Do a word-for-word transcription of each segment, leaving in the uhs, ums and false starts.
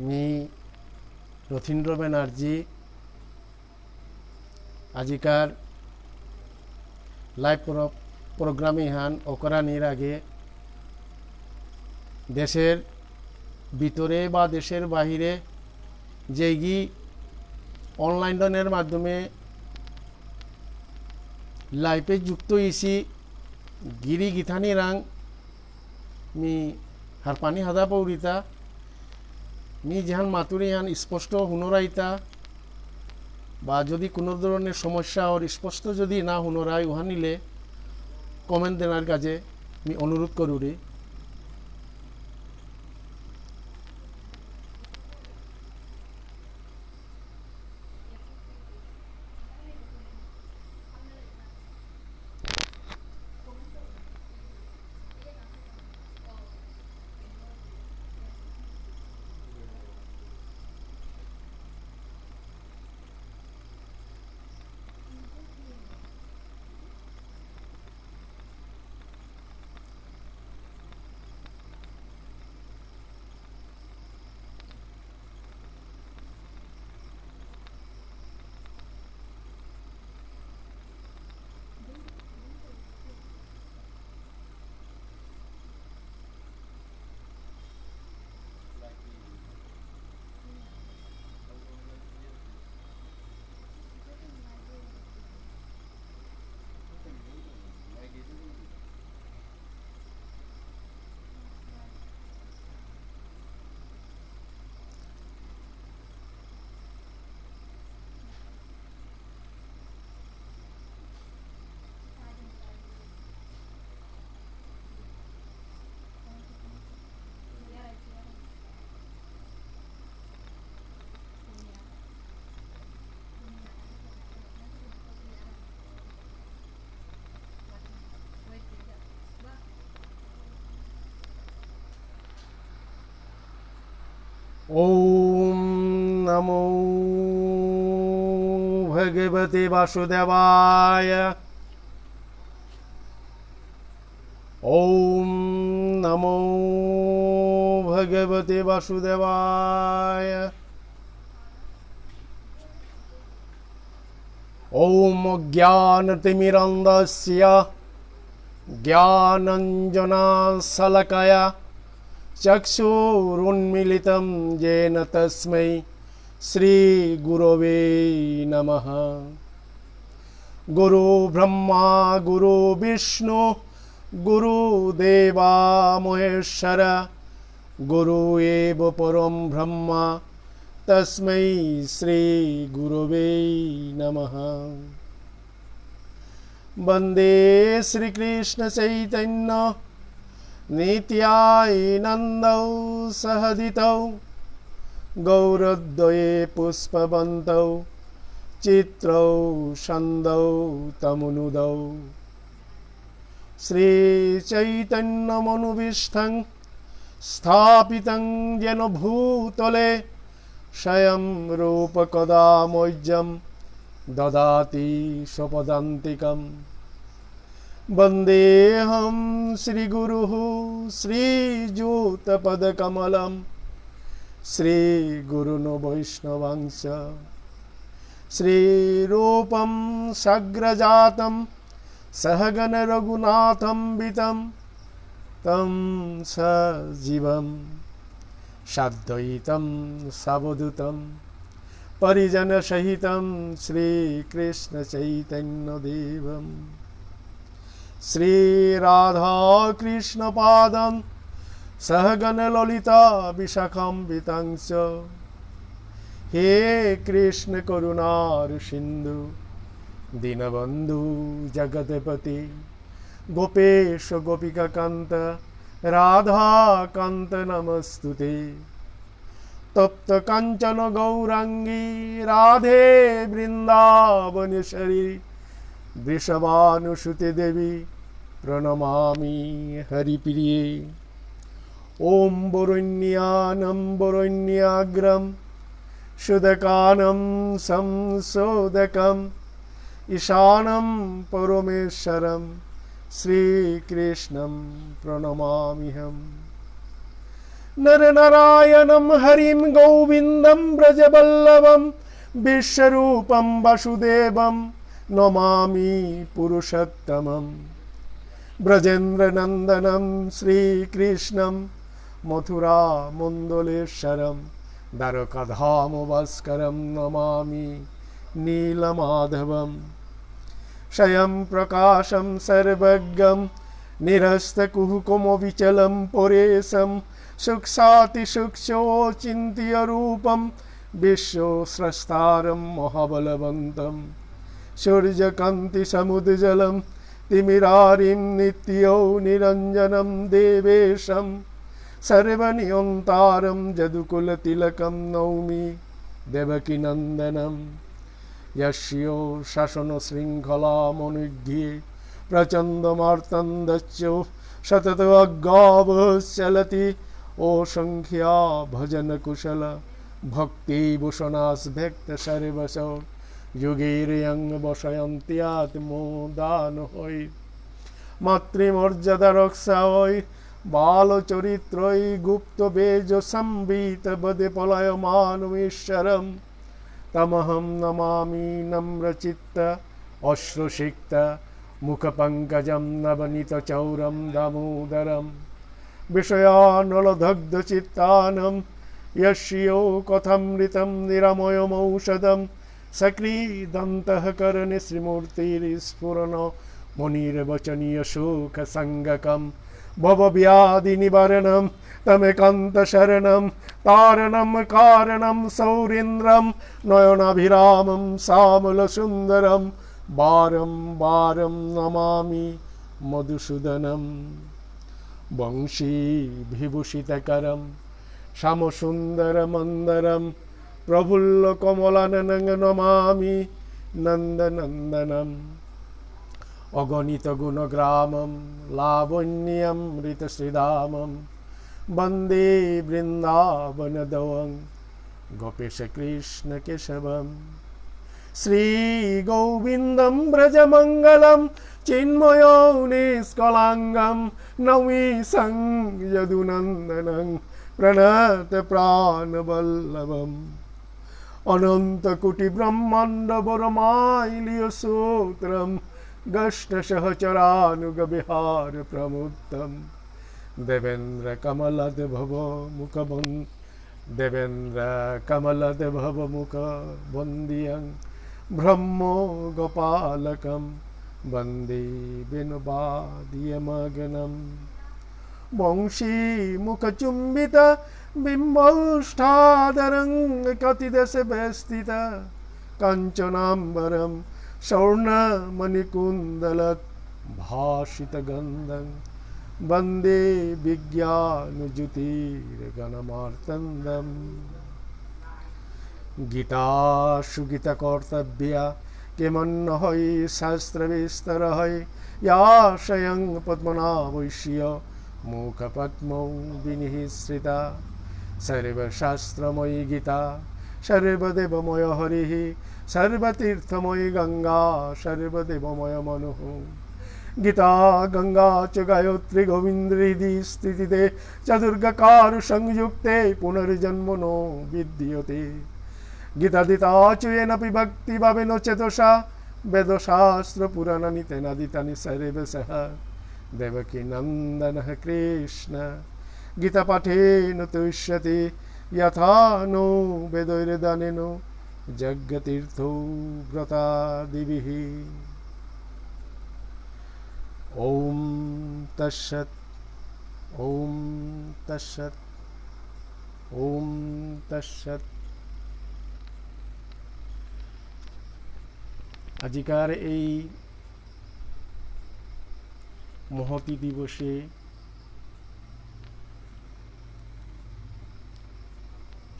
মি রথীন্দ্র ব্যানার্জি। আজিকার live pro-, program Ihan অকরানির আগে দেশের ভিতরে বা দেশের বাহিরে যেগি online র মাধ্যমে live এ যুক্ত ইসি গিরি গিথানি রাং মি হারপানি হাদা পৌরিতা, মি যেহান মাতুরি হান স্পষ্ট হুনরাইতা, বা যদি কোনো ধরনের সমস্যা অর স্পষ্ট যদি না হুনরাই উহানিলে comment দেনার কাজে মি অনুরোধ করুরি। ॐ नमो भगवते वासुदेवाय। ॐ नमो भगवते वासुदेवाय। ॐ अज्ञानतिमिरान्धस्य ज्ञानाञ्जनशलाकया चक्षुरुन्मीलितं येन तस्मै श्रीगुरवे नमः। गुरु ब्रह्मा गुरु विष्णु गुरु देवा महेश्वर, गुरु एव परं ब्रह्म, तस्मै श्री गुरवे नमः। वन्दे श्रीकृष्ण चैतन्य नित्यानन्दौ सहजितौ, गौरद्वये पुष्पवन्तौ चित्रौ सन्दौ तमुनुदौ। श्रीचैतन्यमनोभीष्टं स्थापितं येन भूतले, स्वयं रूप कदा मह्यं ददाति स्वपदान्तिकम्। वन्देऽहं श्रीगुरुः श्रीयुतपदकमलं श्रीगुरून् वैष्णवांश्च। श्रीरूपं साग्रजातं सहगणरघुनाथान्वितं तं सजीवं साद्वैतं सावधूतं परिजनसहितं श्रीकृष्णचैतन्यदेवं श्रीराधाकृष्णपादान् सहगणललिताविशाखान्वितांश्च। हे कृष्ण करुणारसिन्धु दीनबन्धु जगत्पते, गोपेश गोपिकाकान्त राधाकान्त नमोऽस्तु ते। तप्तकाञ्चनगौराङ्गी राधे वृन्दावनेश्वरी, वृषभानुसुते देवी प्रणमामि हरिप्रिये। ॐ वरुण्यानं वरुण्याग्रं सुदकानं संशोदकं ईशानं परमेश्वरं श्रीकृष्णं प्रणमाम्यहम्। नरनारायणं हरिं गोविन्दं व्रजवल्लभं विश्वरूपं वासुदेवं नमामि पुरुषोत्तमम्। ब्रजेन्द्रनन्दनं श्रीकृष्णं मथुरामण्डलेश्वरं द्वारकाधामभास्करं नमामि नीलमाधवम्। स्वयं प्रकाशं सर्वज्ञं निरस्तकुहकमविचलं परेशं सूक्ष्मातिसूक्ष्मोऽचिन्त्यरूपं विश्वस्रष्टारं महाबलवन्तं सूर्यकान्तिसमुज्ज्वलं तिमिरारिं नित्यो निरञ्जनं देवेशं सर्वनियन्तारं यदुकुलतिलकं नौमि देवकीनन्दनम्। यस्यो शासनशृङ्खलामनुज्ञे प्रचण्डमार्तण्डश्च सततोऽग्गावश्चलति असङ्ख्या भजनकुशल भक्तिभूषणास्भक्तसर्वसौ योगैर्यं वशयन्त्यात्मदान होइ। मातृमर्यादारक्षायै बालचरित्रैः गुप्तबीजसंवित्तवदे पलायमानमीश्वरम्। तमहं नमामि नम्रचित्त अश्रुसिक्त मुखपङ्कजं नवनीतचौरं दामोदरम्। विषयानलदग्धचित्तानां यस्यो कथामृतं निरामयमौषधम्। सकृदन्तःकरणे श्रीमूर्तिस्फुरन् मुनिर्वचनीयसुखसङ्गकम्। भवव्याधिनिवारणं तमेकान्तशरणं तारणं कारणं सौरीन्द्रं नयनाभिरामं श्यामलसुन्दरं वारं वारं नमामि मधुसूदनम्। वंशीविभूषितकरं श्यामसुन्दरमन्दरं प्रफुल्लकमलाननं नमामि नन्दनन्दनम्। अगणितगुणग्रामं लावण्यामृतश्रीधामं वन्दे वृन्दावनदवं गोपेशकृष्णकेशवम्। श्रीगोविन्दं व्रजमङ्गलं चिन्मयं निष्कलाङ्गं नौमीशं यदुनन्दनं प्रणतप्राणवल्लभम्। अनन्तकोटिब्रह्माण्डवरमाल्यसूत्रं गष्टसहचरानुगविहारप्रमुक्तं देवेन्द्रकमलाद्भवमुखवन् देवेन्द्रकमलाद्भवमुखवन्द्यं ब्रह्मगोपालकं वन्दे वेणुवाद्यमग्नम्। वंशीमुखचुम्बितबिम्बौष्ठाधरं कटिदेशवेष्टितकाञ्चनाम्बरं स्वर्णमणिकुण्डलद्भासितगन्धं वन्दे विज्ञानज्योतिर्गणमार्तण्डम्। गीतासु गीतकर्तव्या किमन्यैः शास्त्रविस्तरैः या स्वयं पद्मनाभस्य मुखपद्मौ विनिःसृता। सर्वशास्त्रमयी गीता सर्वदेवमय हरिः सर्वतीर्थमयी गङ्गा सर्वदेवमय मनुः। गीता गङ्गा च गायत्री गोविन्दहृदि स्थितिते च दुर्गाकारसंयुक्ते पुनर्जन्म न विद्यते। गीताधीता च येनापि भक्तिभावेन चेतसा वेदशास्त्रपुराणानि तेनाधीतानि सर्वशः देवकीनन्दनः कृष्ण। गीतापाठेन तुष्यति यथा नो वेदैर्दानेन यज्ञतीर्थव्रतादिभिः। ॐ तत्सत्, ॐ तत्सत्, ॐ तत्सत्। আজিকার এই মহতী দিবসে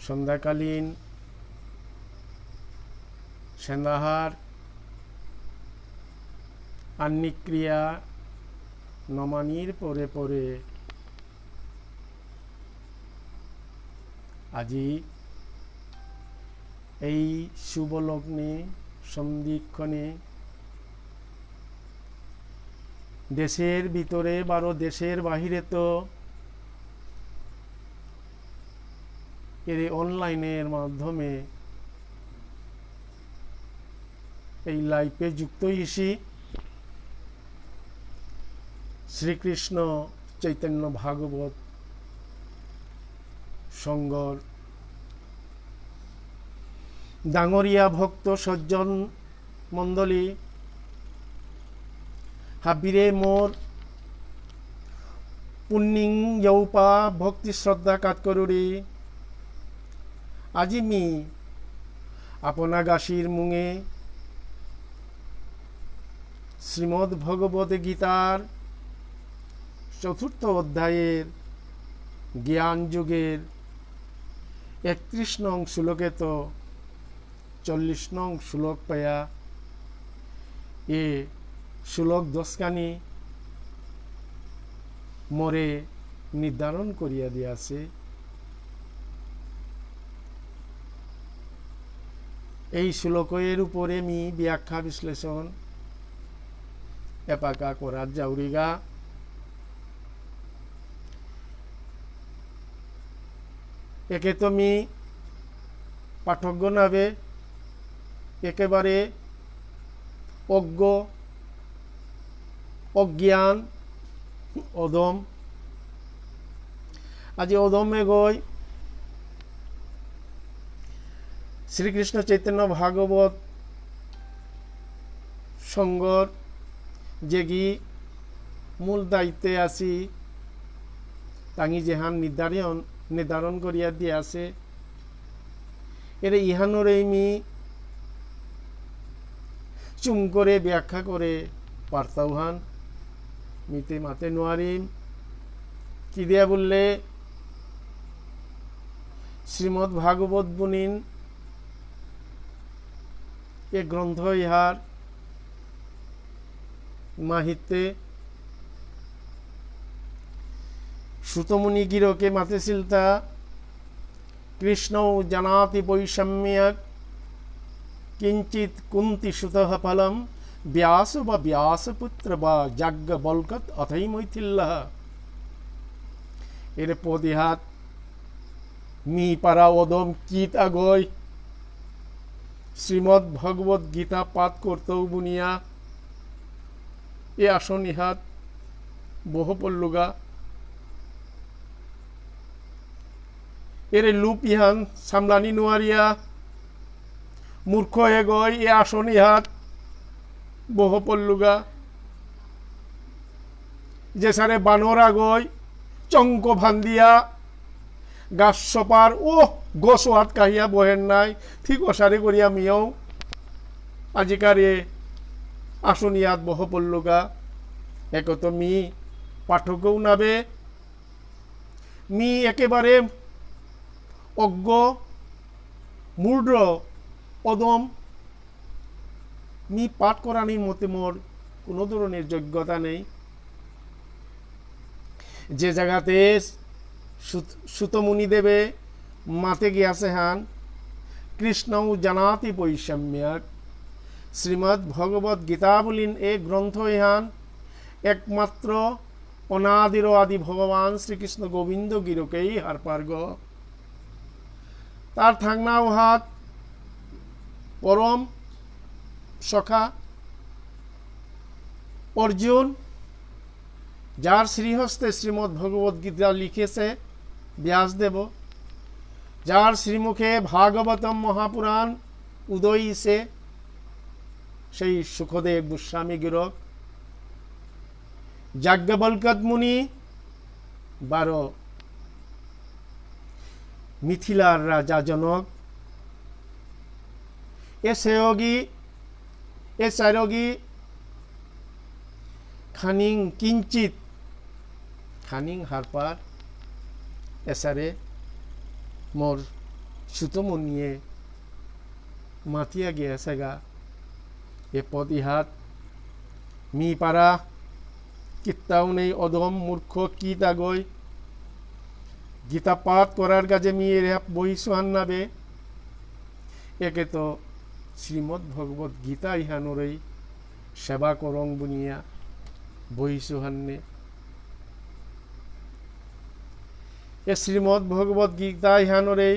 সন্ধ্যাকালীন সেন্দাহার আহ্নিক ক্রিয়া নমানির পরে পরে আজি এই শুভ লগ্নে সন্ধিক্ষণে দেশের ভিতরে বারো দেশের বাহিরে তো এরে অনলাইনের মাধ্যমে এই লাইভে যুক্ত ইসি শ্রীকৃষ্ণ চৈতন্য ভাগবত সংঘর ডাঙরিয়া ভক্ত সজ্জন মণ্ডলী, হাবিরে মোর পুণ্যিং যৌপা ভক্তি শ্রদ্ধা কাত করুরি। আজি মি আপনা গাছির মুঙে শ্রীমদ্ ভগবত গীতার চতুর্থ অধ্যায়ের জ্ঞান যোগের একত্রিশ নং শ্লোকেত্ত চল্লিশ নং শ্লোক পায়া এ শ্লোক দশখানি মোরে নির্ধারণ করিয়া দিয়াছে। এই শ্লোকের উপরে মি ব্যাখ্যা বিশ্লেষণ এপাকা করার যাউরিগা। একে তো মি পাঠকগ নাবে একেবারে অজ্ঞ, অজ্ঞান, অধম। আজি অধম এগই শ্রীকৃষ্ণ চৈতন্য ভাগবত সংঘর যেগি মূল দায়িত্বে আছি, তাঙি যেহান নির্ধারণ, নির্ধারণ করিয়া দিয়া আছে, এরে ইহানরে মি চুম করে ব্যাখ্যা করে পারতাউহান মিতে মাতে নোয়ারিম। কি দিয়া বললে, শ্রীমদ্ ভাগবত বুনিন এ গ্রন্থ ইহার মাহিতে সুতমুনি গিরকে মাতেসিলতা, কৃষ্ণৌ জানাতি বৈ সম্যক কিঞ্চিৎ কুন্তি সুতঃ ফলম ব্যাস বা ব্যাসপুত্র বা যাজ্ঞবল্ক্য অথৈ মৈথিল্যঃ। এরে পদিহাত মি পারা অধম কিত আগই শ্রীমদ্ ভগবত গীতা পাঠ করতৌ বুনিয়া এ আসন ইহাত বহ পল্লুগা। এরে লুপ ইহান সামলানি নোয়ারিয়া মূর্খ এগই এ আসন ইহাত বহ পল্লুগা। যেসারে বানর আগই চঙ্ক ভান্দিয়া গাছ সপার ও গছ আত কাহিয়া বহেন নাই, ঠিক অসারে করিয়া মিয়ৌ আজিকার এ আসন ইয়াত বহ পল্লুগা। একত মি পাঠকও নাবে, মি একেবারে অজ্ঞ, মূঢ়, অধম, মি পাঠ করানির মতে মোর কোনো ধরনের যোগ্যতা নেই। যে জায়গাতে সুত-, সুতমুনি দেবে মাতে গিয়াছে হান, কৃষ্ণৌ জানাতি বৈ সম্যক, শ্রীমদ্ ভগবত গীতা বুলিন এ গ্রন্থ এহান একমাত্র অনাদির আদি ভগবান শ্রীকৃষ্ণ গোবিন্দ গিরকেই হারপারগ। তার থাংনাও হাত পরম সখা অর্জুন, যার শ্রীহস্তে শ্রীমদ্ ভগবত গীতা লিখেছে ব্যাসদেব, যার শ্রীমুখে ভাগবতম মহাপুরাণ উদয়িছে, সেই শুকদেব গোস্বামী গিরক, যাজ্ঞবল্ক্য মুনি, বারো মিথিলার রাজা জনক, এ সেয়গি, এ চারগি খানিং কিঞ্চিত, খানিং হারপার, এসারে মোর সুতমুনিয়ে মাতিয়া গিয়াছেগা। এ পদ ইহাত মি পারা কিত্তাও নেই, অধম মূর্খ কিত আগই। গীতা পাঠ করার কাজে মি এরে বহিসুহান নাবে। একে তো শ্রীমদ্ ভগবত গীতা ইহানরেই সেবা করং বুনিয়া বহিসুহান্নে। এ শ্রীমদ্ ভগবত গীতা ইহানরেই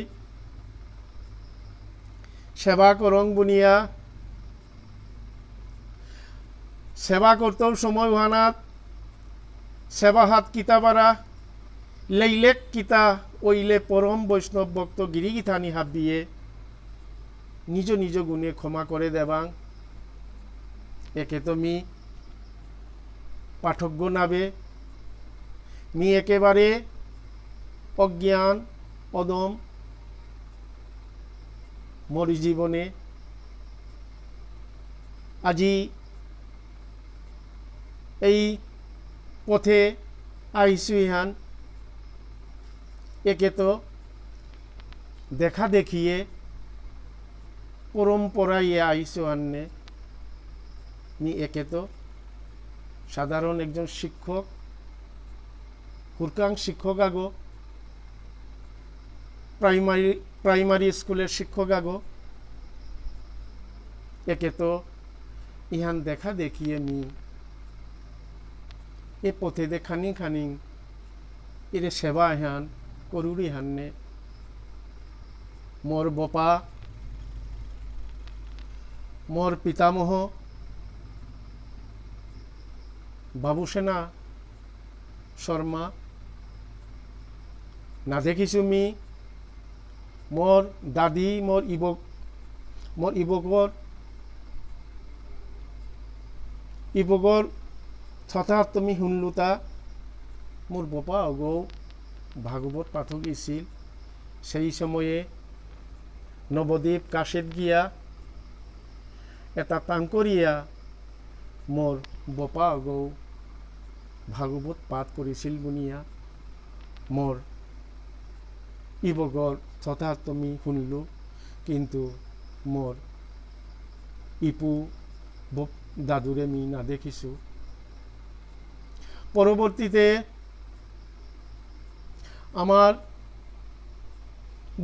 সেবা করং বুনিয়া, সেবা করতেও সময় হানাত, সেবা হাত কিতা বারা, লেইলেক কিতা, ওইলে পরম বৈষ্ণব ভক্ত গিরিগিথানি হাবিয়ে, নিজ নিজ গুণে ক্ষমা করে দেবাং। একে তো মি পাঠকগ নাবে, মি একেবারে অজ্ঞান, অদম, মোর জীবনে আজি এই পথে আইসু ইহান একে তো দেখা দেখিয়ে পরম্পরায় আইসু আন্নে মি একে তো সাধারণ একজন শিক্ষক, হুরকাং শিক্ষক আগো, প্রাইমারি, প্রাইমারি স্কুলের শিক্ষক আগো, একে তো ইহান দেখা দেখিয়ে মি এ পথে দে খানিং খানিং এরে সেবা এহান করুরি হান্নে মোর বপা, মোর পিতামহ, বাবুসেনা শর্মা, না দেখিছু মি, মোর দাদি, মোর ইবক, মোর ইবকর, ইবকর থথা তুমি হুনলুতা, মোর বপা অগৌ ভাগবত পাঠক ইছিল। সেই সময়ে নবদ্বীপ কাশেত গিয়া এটা তাংকরিয়া মোর বপা অগৌ ভাগবত পাঠ করিছিল বুনিয়া মোর ইবগর থথা তুমি হুনলু, কিন্তু মোর ইপু ব-, দাদুরে মি না দেখিছু। পরবর্তীতে আমার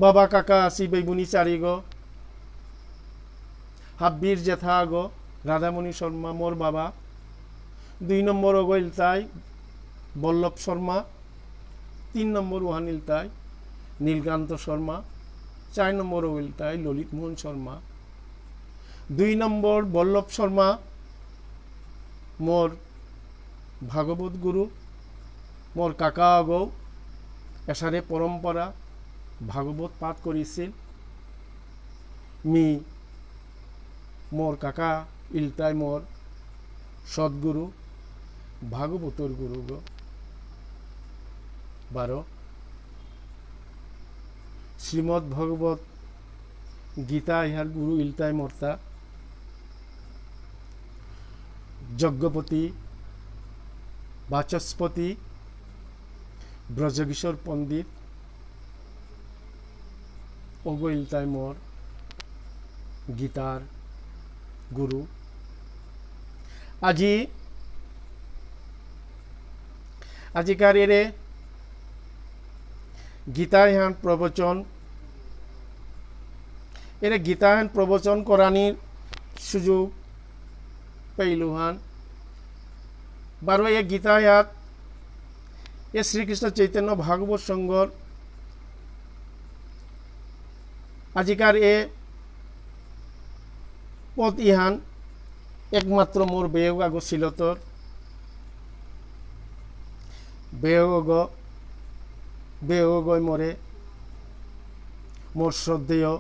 বাবা কাকা আসি বেইবুনি চারিগ, হাব্বির জেঠাগ রাধামণি শর্মা মোর বাবা, দুই নম্বর অগ ইলতাই বল্লভ শর্মা, তিন নম্বর উহান ইলতাই নীলকান্ত শর্মা, চার নম্বর অগ ইলতাই ললিত মোহন শর্মা। দুই নম্বর বল্লভ শর্মা মোর ভাগবত গুরু, মোর কাকা আগৌ এসারে পরম্পরা ভাগবত পাঠ করিছিল। মি মোর কাকা ইলতাই মোর সদ্গুরু, ভাগবতর গুরুগ। বারো, শ্রীমদ্ ভগবত গীতা ইহার গুরু ইলতাই মোরতা যজ্ঞপতি, বাচস্পতি, ব্রজকিশোর পণ্ডিত, অগ ইলতাই মোর গীতার গুরু। আজি, আজিকার এরে গীতা এহান প্রবচন, এরে গীতা এহান প্রবচন করানির সুযোগ পেইলুহান। বারো এ গীতা এহাত এ শ্রীকৃষ্ণ চৈতন্য ভাগবত সংঘর আজিকার এ পদ ইহান একমাত্র মোর বেয়গ আগ সিলতর বেয়গ, বেয়গই মোরে মোর শ্রদ্ধেয়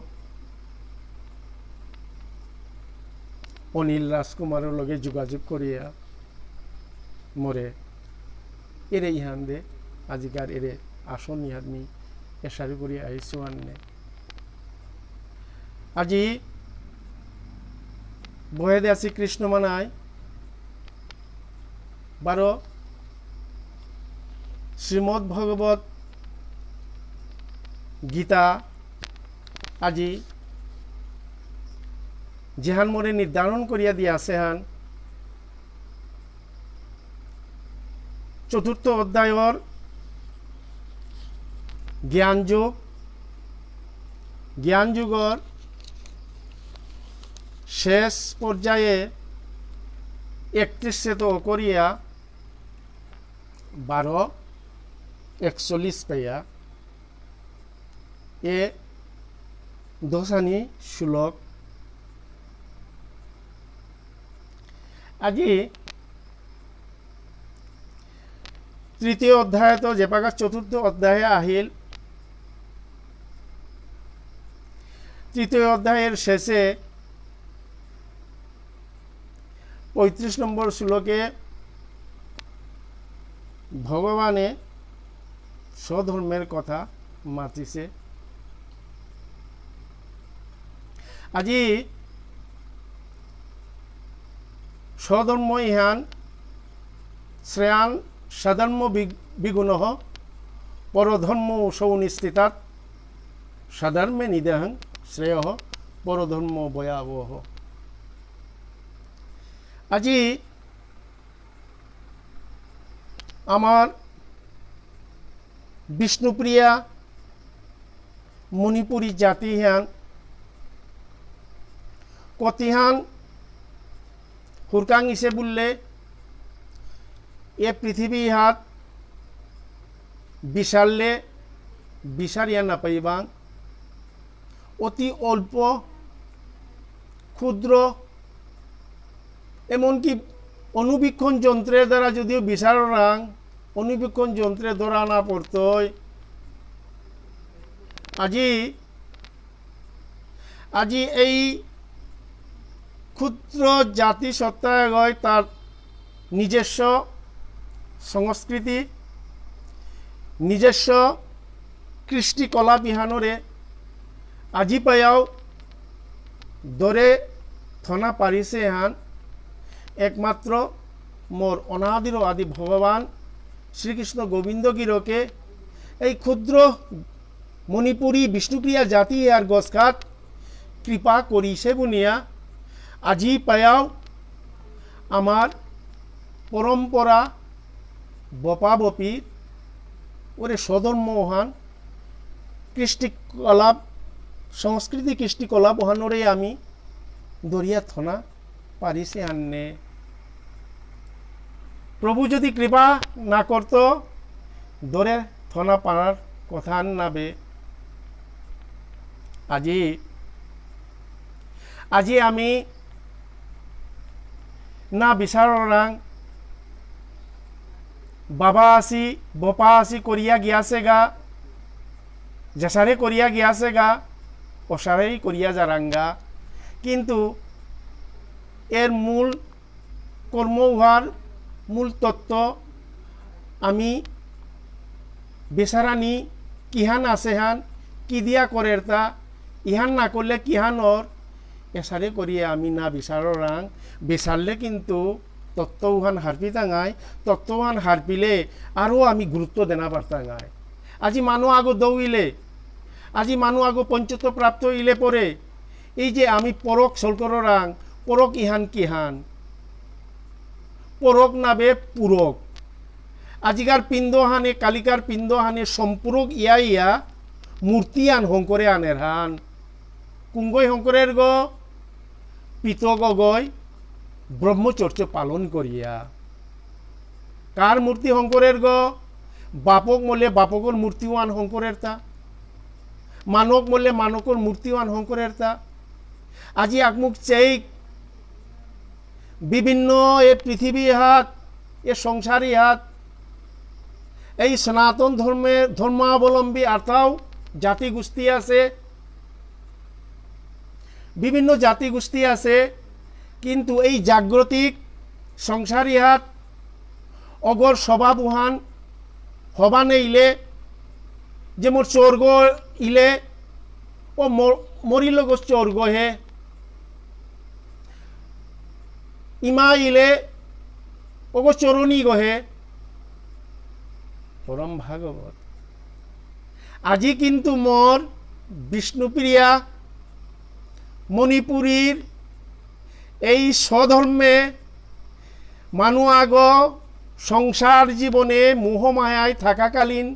অনিল রাজকুমারর লগে যোগাযোগ করিয়া মোরে এরে ইহান দে আজিকার এরে আসন ইহাত মি এসারি করি আইসু আন্নে। আজি বহেদে আছি কৃষ্ণ মানাই বারো শ্রীমদ্ ভগবত গীতা আজি যেহান মোরে নির্ধারণ করিয়া দিয়া আছে হান চতুর্থ অধ্যায়র জ্ঞানযোগ, জ্ঞানযোগর শেষ পর্যায়ে একত্রিশ শত করিয়া বারো একচল্লিশ পেয়া এ দশানি শ্লোক আজি তৃতীয় অধ্যায়ত যেপাকা চতুর্থ অধ্যায় আহিল, তৃতীয় অধ্যায়র শেষে পঁয়ত্রিশ নম্বর শ্লোকে ভগবানে স্বধর্মের কথা মাতিছে। আজি স্বধর্ম ইহান শ্রেয়ান স্বধর্ম বি-, বিগুণঃ পরধর্ম সৌনিষ্ঠিতাৎ স্বধর্মে নিদহং শ্রেয়ঃ পরধর্ম ভয়াবহঃ। আজি আমার বিষ্ণুপ্রিয়া মণিপুরী জাতিহান কতিহান হুরকাং ইসে বুললে এ পৃথিবী হাত বিচারলে বিচারিয়া না পাইবাং। অতি অল্প, ক্ষুদ্র, এমনকি অনুবীক্ষণ যন্ত্রের দ্বারা যদিও বিচার রাং, অনুবীক্ষণ যন্ত্রে ধরা না পড়তই। আজি, আজি এই ক্ষুদ্র জাতি সত্তা এগই তার নিজস্ব সংস্কৃতি, নিজস্ব কৃষ্টি কলা বিহানরে আজি পায়াও দরে থনা পারিছে হান একমাত্র মোর অনাদির আদি ভগবান শ্রীকৃষ্ণ গোবিন্দ গিরকে এই ক্ষুদ্র মণিপুরী বিষ্ণুপ্রিয়া জাতি আর গসকাত কৃপা করিছে বুনিয়া আজি পায়াও আমার পরম্পরা বপা বপি ওরে স্বধর্ম ওহান কৃষ্টি কলাপ, সংস্কৃতি কৃষ্টি কলাপ ওহানরে আমি দরিয়া থনা পারিছে আন্নে। প্রভু যদি কৃপা না করত, দরে থনা পারার কথা নাবে। আজি, আজি আমি না বিচাররাং বাবা আসি, বপা আসি করিয়া গিয়াছে গা, যেসারে করিয়া গিয়াছে গা, ওসারেই করিয়া যারাঙ্গা। কিন্তু এর মূল কর্ম উহার মূল তত্ত্ব আমি বিচারানি কিহান আছে হান, কি দিয়া করের তা, ইহান না করলে কিহান অর, এসারে করিয়া আমি না বিচাররাং, বিচারলে কিন্তু তত্ত্ব উহান হারপিতাঙাই, তত্ত্ব উহান হারপিলে আরও আমি গুরুত্ব দেনা পারতাঙাই। আজি মানু আগো দৌইলে, আজি মানু আগো পঞ্চত্ব প্রাপ্ত ইলে পরে, এই যে আমি পরক সলকররাং, পরক ইহান কিহান, পরক নাবে পুরক। আজিকার পিণ্ড হানে, কালিকার পিণ্ড হানে সম্পূরক ইয়া ইয়া মূর্তি আন হংকরে আনের হান। কুঙ্গই হংকরের গ, পিতক অগই ব্রহ্মচর্য পালন করিয়া। কার মূর্তি হংকরের গ, বাপক মলে বাপকর মূর্তি ওয়ান হংকরের তা, মানক মলে মানকর মূর্তি ওয়ান হংকরের তা। আজি আকমুক চেইক বিভিন্ন এ পৃথিবী হাত, এ সংসারী হাত, এই সনাতন ধর্মে, ধর্মাবলম্বী আরতাও জাতিগোষ্ঠী আছে, বিভিন্ন জাতিগোষ্ঠী আছে, কিন্তু এই জাগতিক সংসারী হাত অগর স্বভাব উহান হবা নেইলে, যে মোর স্বর্গ ইলে, ও মর-, মরিল গো স্বর্গ হে, ইমা ইলে, ওগো চরণী গহে, পরম ভাগবত। আজি কিন্তু মোর বিষ্ণুপ্রিয়া মণিপুরীর এই স্বধর্মে মানু আগ সংসার জীবনে মোহমায়ায় থাকাকালীন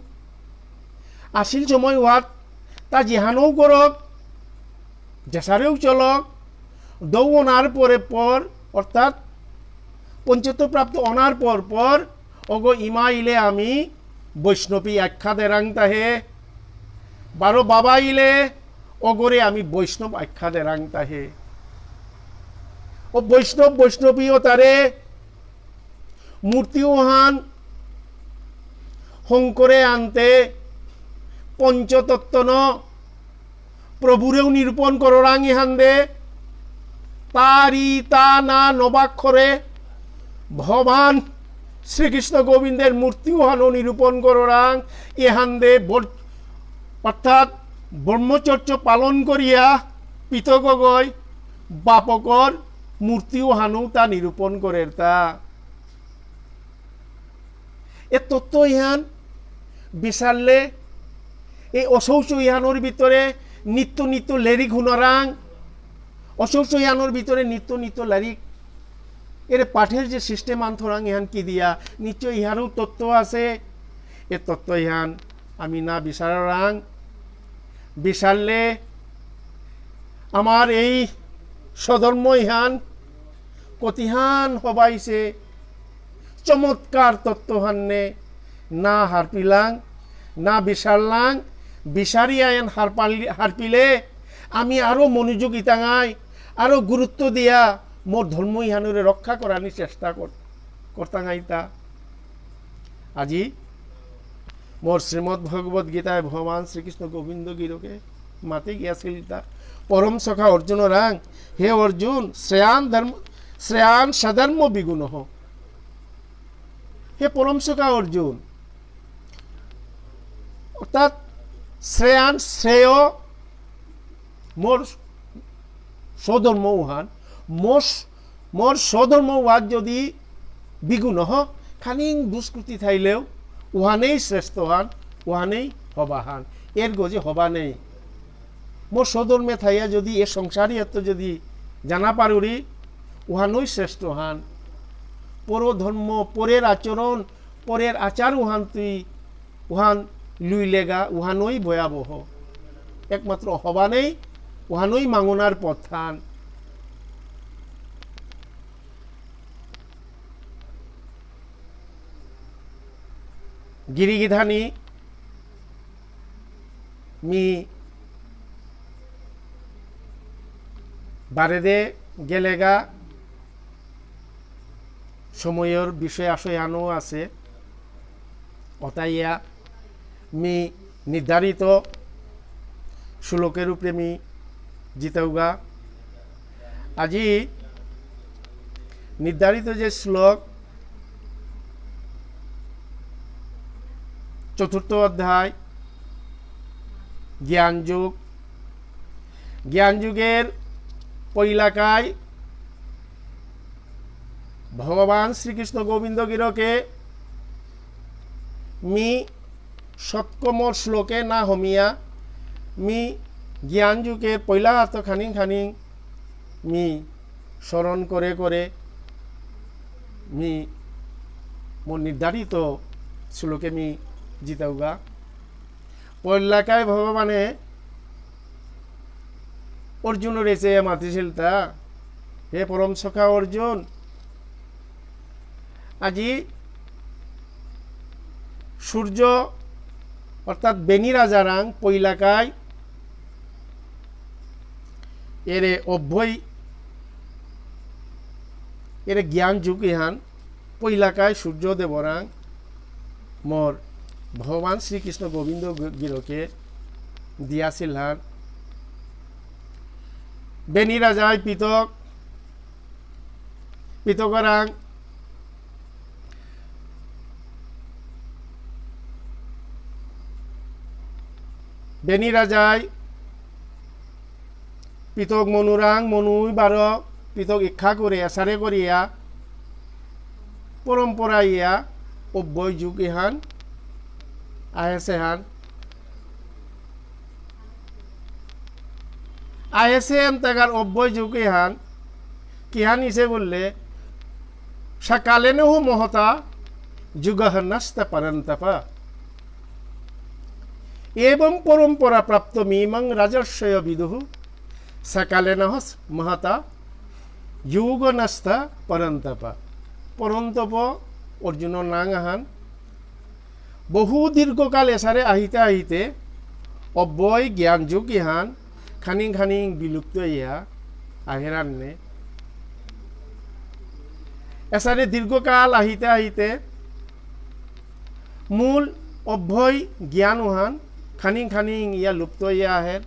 আসিল সময় উহাত তা যেহানও করক, যেসারেও চলক, দৌ অনার পরে পর, অর্থাৎ পঞ্চত্ব প্রাপ্ত অনার পর পর, অগো ইমা ইলে আমি বৈষ্ণবী আখ্যা দেরাং তাহে, বারো বাবা ইলে অগরে আমি বৈষ্ণব আখ্যা দেরাং তাহে। ও বৈষ্ণব বৈষ্ণবী ও তারে মূর্তি ওহান হংকরে আনতে পঞ্চতত্ত্ব ন প্রভুরেও নিরূপণ কররাং ইহান দে। তারি তা না নবাক্ষরে ভগবান শ্রীকৃষ্ণ গোবিন্দের মূর্তি ওহানও নিরূপণ কররাং ইহান দে বর-, অর্থাৎ ব্রহ্মচর্য পালন করিয়া পিতগগই বাপকর মূর্তি ওহানও তা নিরূপণ করের তা। এ তত্ত্ব ইহান বিচারলে এই অশৌচ ইহানর ভিতরে নিত্য নিত্য লেরিক হুনরাং, অশৌচ ইহানর ভিতরে নিত্য নিত্য লেরিক এর পাঠের যে সিস্টেম আনথরাং ইহান কি দিয়া, নিশ্চয় ইহারও তত্ত্ব আছে। এ তত্ত্ব ইহান আমি না বিচারারাং, বিচারলে আমার এই স্বধর্ম ইহান কতিহান হবাইছে চমৎকার তত্ত্বহান্নে না হারপিলাং, না বিচারলাং, বিচারি আয়েন হারপালি-, হারপিলে আমি আরো মনোযোগ ইতাঙাই, আরো গুরুত্ব দিয়া মোর ধর্ম ইহানরে রক্ষা করানি চেষ্টা কর-, করতাঙাইতা। আজি মোর শ্রীমদ্ ভগবত গীতায় ভগবান শ্রীকৃষ্ণ গোবিন্দ গিরকে মাতে গিয়াছিল তা পরম সখা অর্জুন রাং, হে অর্জুন, শ্রেয়ান ধর্ম, শ্রেয়ান স্বধর্ম বিগুণ। হে পরম সখা অর্জুন, অর্থাৎ শ্রেয়ান শ্রেয় মোর স্বধর্ম উহান, মোর স-, মোর স্বধর্ম উহাত যদি বিগুণ হ, খানিং দুষ্কৃতি থাইলেও উহানেই শ্রেষ্ঠ হান, উহানেই হবা হান। এর গজে হবা নেই। মোর স্বধর্মে থাইয়া যদি এ সংসারী এত যদি জানা পারুরি, উহানই শ্রেষ্ঠ হান। পরধর্ম, পরের আচরণ, পরের আচার উহান তুই, উহান লুইলেগা, উহানই ভয়াবহ। একমাত্র হবা নেই, উহানই মাঙনার পথান। গিরিগিথানি মি বারেদে গেলেগা সময়র বিষয় আশয় আনো আছে। অতাইয়া মি নির্ধারিত শ্লোকের উপরে মি জিতাউগা। আজি নির্ধারিত যে শ্লোক, চতুর্থ অধ্যায়, জ্ঞান যোগ। জ্ঞান যোগের পৈলাকায় ভগবান শ্রীকৃষ্ণ গোবিন্দ গিরকে মি সৎকর্মর শ্লোকে না হমিয়া, মি জ্ঞান যোগের পৈলা হাত খানিং খানিং মি স্মরণ করে করে মি মোর নির্ধারিত শ্লোকে মি জিতাউগা। পৈলাকায় ভগবানে অর্জুনরে চেয়া মাতিছিল তা, হে পরম সখা অর্জুন, আজি সূর্য অর্থাৎ বেনি রাজারাং পৈলাকায় এরে অভ্যয়, এরে জ্ঞান যোগ ইহান পৈলাকায় সূর্য দেবরাং মোর ভগবান শ্রীকৃষ্ণ গোবিন্দ গ-, গিরকে দিয়াছিল হান। বেনি রাজায় পিতক, পিতকরাং বেনি রাজায় পিতক মনুরাং মনুই বারো পিতক ইচ্ছা করে এসারে করিয়া পরম্পরা ইয়া অব্যয় যুগ ইহান আহেসে হান। আহেসে এম তাগার অব্যয় যুগ ইহান কিহান ইসে বললে, "সকালেনহ মহতা যুগহ নষ্ট পরন্তপ। এবং পরম্পরা প্রাপ্ত মিমং রাজর্ষয় বিদুঃ। সকালেনহ মহতা যুগ নষ্ট পরন্তপ।" পরন্তপ অর্জুন নাঙ আহান। বহু দীর্ঘকাল এসারে আহিতে আহিতে অব্যয় জ্ঞান যুগ ইহান খানিং খানিং বিলুপ্ত ইয়া আহেরান্নে। এসারে দীর্ঘকাল আহিতে আহিতে মূল অভ্যয় জ্ঞান উহান খানিং খানিং ইয়া লুপ্ত ইয়া আহের।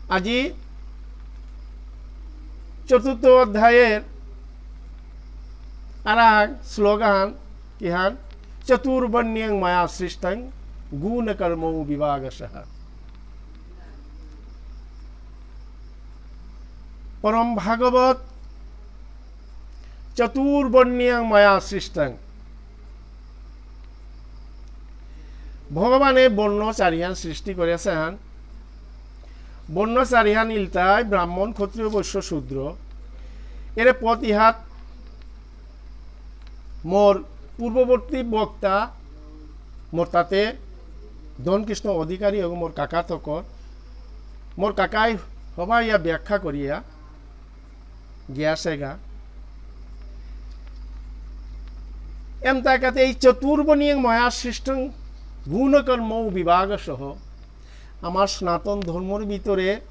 আজি চতুর্থ অধ্যায়ের আর এক শ্লোকহান কিহান, চতুর্বর্ণ্যং ময়া সৃষ্টং গুণকর্ম বিভাগশঃ। পরম ভাগবত চতুর্বর্ণীয়াং ময়া সৃষ্টং। ভগবানে বর্ণ চারিহান সৃষ্টি করেছেন। বর্ণ চারিহান ইলতাই ব্রাহ্মণ, ক্ষত্রিয়, বৈশ্য, শূদ্র। এরে পথ ইহাত মোর পূর্ববর্তী বক্তা, মোর তাতে ধনকৃষ্ণ অধিকারী এবং মোর কাকা তকর, মোর কাকাই হবা ইয়া ব্যাখ্যা করিয়া গিয়াছেগা। এম তাকাতে এই চতুর্বর্ণীয়াং ময়া সৃষ্টং গুণকর্ম বিভাগশঃ। আমার সনাতন ধর্মর ভিতরে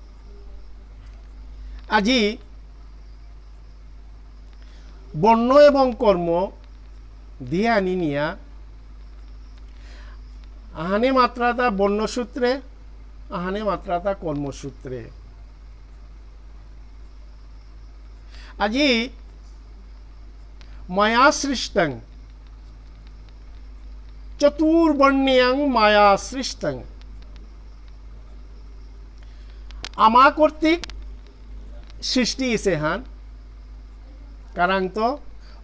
আজি বর্ণ এবং কর্ম দিয়া আনি নিয়া আহানে মাত্রাতা বর্ণসূত্রে, আহানে মাত্রাতা কর্মসূত্রে। আজি ময়া সৃষ্টং, চতুর্বর্ণীয়াং ময়া সৃষ্টং। আমা কর্তৃক সৃষ্টি ইসেহান। কারাংত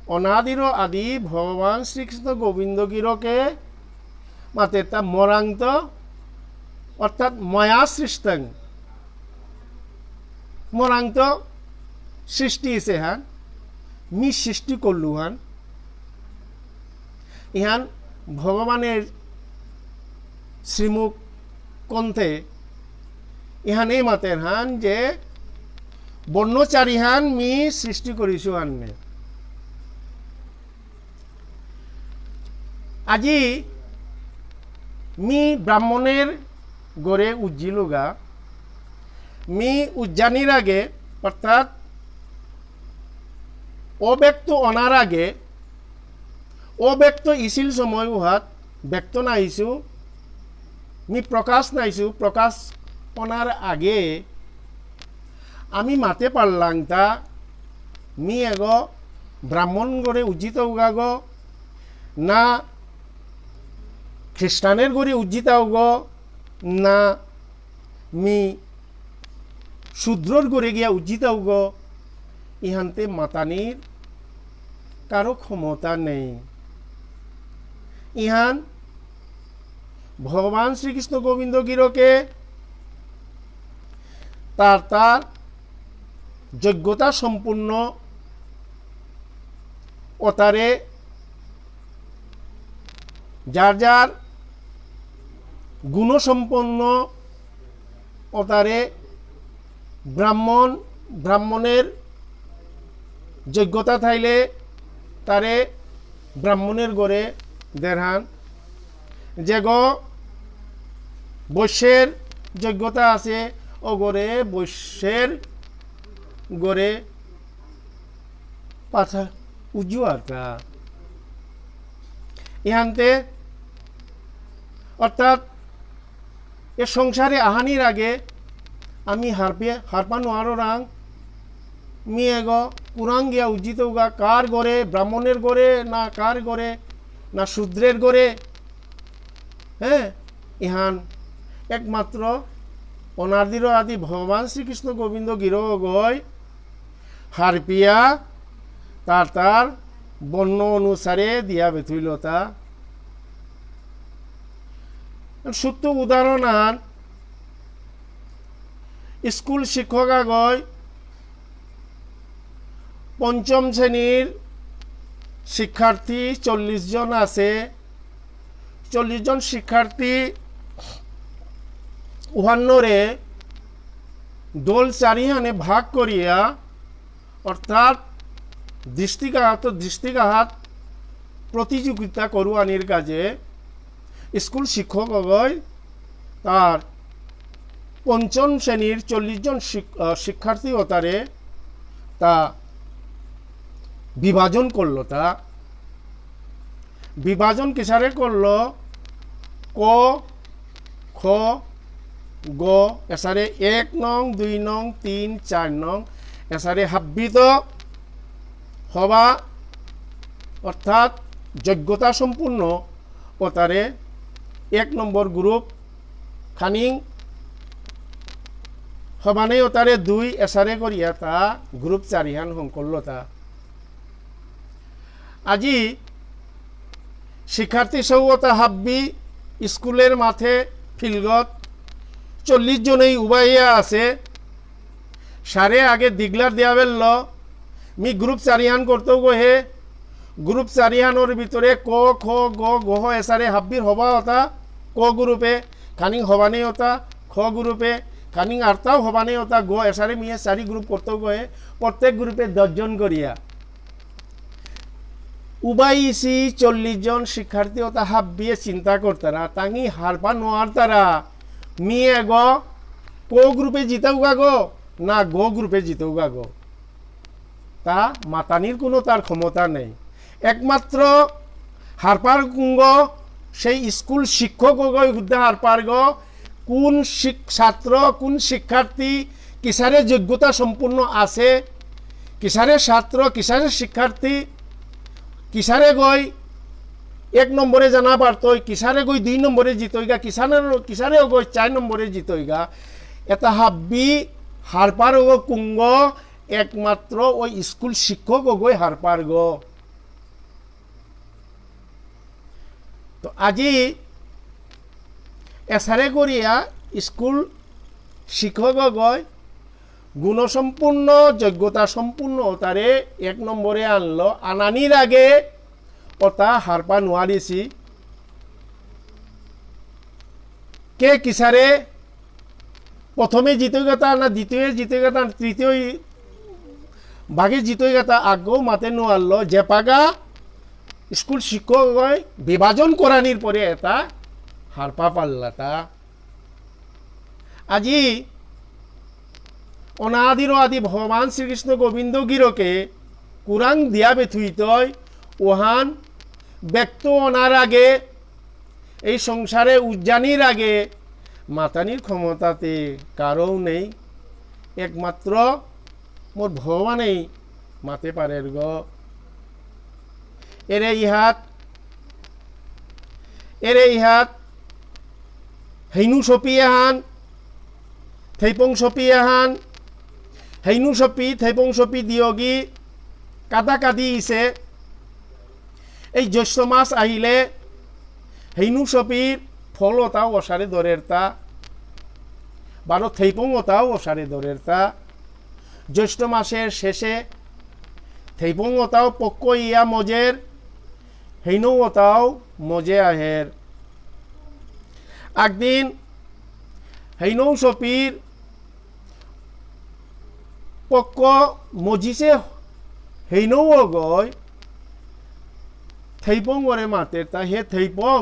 অনাদির আদি ভগবান শ্রীকৃষ্ণ গোবিন্দ গিরকে মাতেতা মরাংত, অর্থাৎ ময়া সৃষ্টং। মরাংত সৃষ্টি ইসেহান, মি সৃষ্টি করলুহান। ইহান ভগবানের শ্রীমুখ কণ্ঠে ইহানেই মাতের হান যে বর্ণ চারিহান মি সৃষ্টি করিছু আননে। আজি মি ব্রাহ্মণের গরে উজ্জিলুগা, মি উজ্জানির আগে, অর্থাৎ অব্যক্ত অনার আগে, অব্যক্ত ইসিল সময় উহাত ব্যক্ত নাইছু, মি প্রকাশ নাইছু, প্রকাশ অনার আগে আমি মাতে পারলাংতা, মি এগো ব্রাহ্মণ গরে উজ্জিত উগাগো, না খ্রিস্টানের গরে উজ্জিত উগো, না মি শূদ্রর গরে গিয়া উজ্জিত উগো, ইহানতে মাতানির কারো ক্ষমতা নেই। ইহান ভগবান শ্রীকৃষ্ণ গোবিন্দ গিরকে তার তার যোগ্যতা সম্পূর্ণ অতারে, যার যার গুণসম্পন্ন অতারে ব্রাহ্মণ, ব্রাহ্মণের যোগ্যতা থাইলে তারে ব্রাহ্মণের গরে দেরহান। যেগো বৈশ্যের যোগ্যতা আছে, অগরে বৈশ্যের গরে পাঠা উজুয়ারতা। ইহানতে অর্থাৎ এ সংসারে আহানির আগে আমি হারপে, হারপা নোয়ারো রাং, মি এগো কুরাং গিয়া উজ্জিত উগা কার গরে, ব্রাহ্মণের গরে, না কার গরে, না শূদ্রের গরে, হ্যাঁ, ইহান একমাত্র অনাদির আদি ভগবান শ্রীকৃষ্ণ গোবিন্দ গিরগই হারপিয়া তার তার বর্ণ অনুসারে দিয়া বেথুইলতা। সত্য উদাহরণ আন, স্কুল শিক্ষক আগয় পঞ্চম শ্রেণীর শিক্ষার্থী চল্লিশ জন আছে। চল্লিশ জন শিক্ষার্থী উহান্নরে দল চারিহানে ভাগ করিয়া, অর্থাৎ দৃষ্টিঘাত, দৃষ্টিঘাত প্রতিযোগিতা করুয়ানির কাজে স্কুল শিক্ষক অগয় তার পঞ্চম শ্রেণীর চল্লিশ জন শিক-, আহ, শিক্ষার্থী অতারে তা বিভাজন করলতা। বিভাজন কিসারে করল? ক, খ, গ, এসারে এক নং, দুই নং, তিন, চার নং, এসারে হাব্বিত হবা, অর্থাৎ যোগ্যতা সম্পূর্ণ ওতারে এক নম্বর গ্রুপ, খানিং হবানে ওতারে দুই, এসারে করিয়া তা গ্রুপ চারিহান হঙকরলতা। আজি শিক্ষার্থী সৌ ওতা হাব্বি স্কুলর মাঠে ফিল্ডত চল্লিশ জনেই উবাইয়া আছে। সারে আগে ডিক্লেয়ার দিয়া বেলল, মি গ্রুপ চারিহান করতেও গহে, গ্রুপ চারিহানর ভিতরে ক, খ, গ, ঘ এসারে হাব্বির হবা ওতা ক গ্রুপে, খানিং হবানে ওতা খ গ্রুপে, খানিং আরতাও হবানে ওতা গ এসারে মিয়ে চারি গ্রুপ করতেও গহে, প্রত্যেক গ্রুপে দশ জন করিয়া। উবাইসি চল্লিশ জন শিক্ষার্থী ওতা হাব্বিয়ে চিন্তা করতারা, তাঙি হারপা নোয়ারতারা, মিয়ে গ ক গ্রুপে জিতৌগা গো, না গ গ্রুপে জিতৌগা গো। তা মাতানির কোনো তার ক্ষমতা নেই। একমাত্র হারপার কুঙগ সেই স্কুল শিক্ষক গই হুদ্দা হারপার গ, কোন শিক-, ছাত্র, কোন শিক্ষার্থী কিসারে যোগ্যতা সম্পূর্ণ আছে, কিসারে ছাত্র, কিসারে শিক্ষার্থী, কিসারে গই এক নম্বরে জানা পারতই, কিসারে গই দুই নম্বরে জিতইগা, কিসারে, কিসারে গই চার নম্বরে জিতইগা। এটা হাব্বি হারপার গ কুঙগ, একমাত্র ওই স্কুল শিক্ষক গই হারপার গ। তো আজি এসারে করিয়া স্কুল শিক্ষক গই গুণসম্পূর্ণ, যোগ্যতা সম্পূর্ণ তারে এক নম্বরে আনলো, আনানির আগে ওতা হারপা নোয়ারিসি। কে কিসারে প্রথমে জিতইগাতা না দ্বিতীয় জিতইগাতা না তৃতীয় ভাগে জিতইগাতা আগেও মাতে নোয়ারলো, যে পাগা স্কুল শিক্ষক গই বিভাজন করানির পরে এটা হারপা পাল্লাতা। আজি অনাদির আদি ভগবান শ্রীকৃষ্ণ গোবিন্দ গিরকে কুরাং দিয়া বেথুইতই ওহান ব্যক্ত অনার আগে, এই সংসারে উজ্জানির আগে মাতানির ক্ষমতাতে কারও নেই, একমাত্র মোর ভগবানেই মাতে পারের গ। এরে ইহাত, এরে ইহাত, হেইনু সপি এহান, থেইপং সপি এহান, হেইনু সপি, থেইপং সপি দিয়গি, কাদা কাদি ইসে, এই জ্যৈষ্ঠ মাস আহিলে হেইনু সপির ফল ওতাও অসারে ধরেরতা, বারো থেইপং ওতাও অসারে ধরেরতা। জ্যৈষ্ঠ মাসের শেষে থেইপং ওতাও পক্ক ইয়া মজের, হেইনৌ ওতাও মজে আহের। একদিন হেইনৌ সপির পক্ক মজিসে হেইনৌ অগয় থেইপং ওরে মাতের তা, হে থেইপং,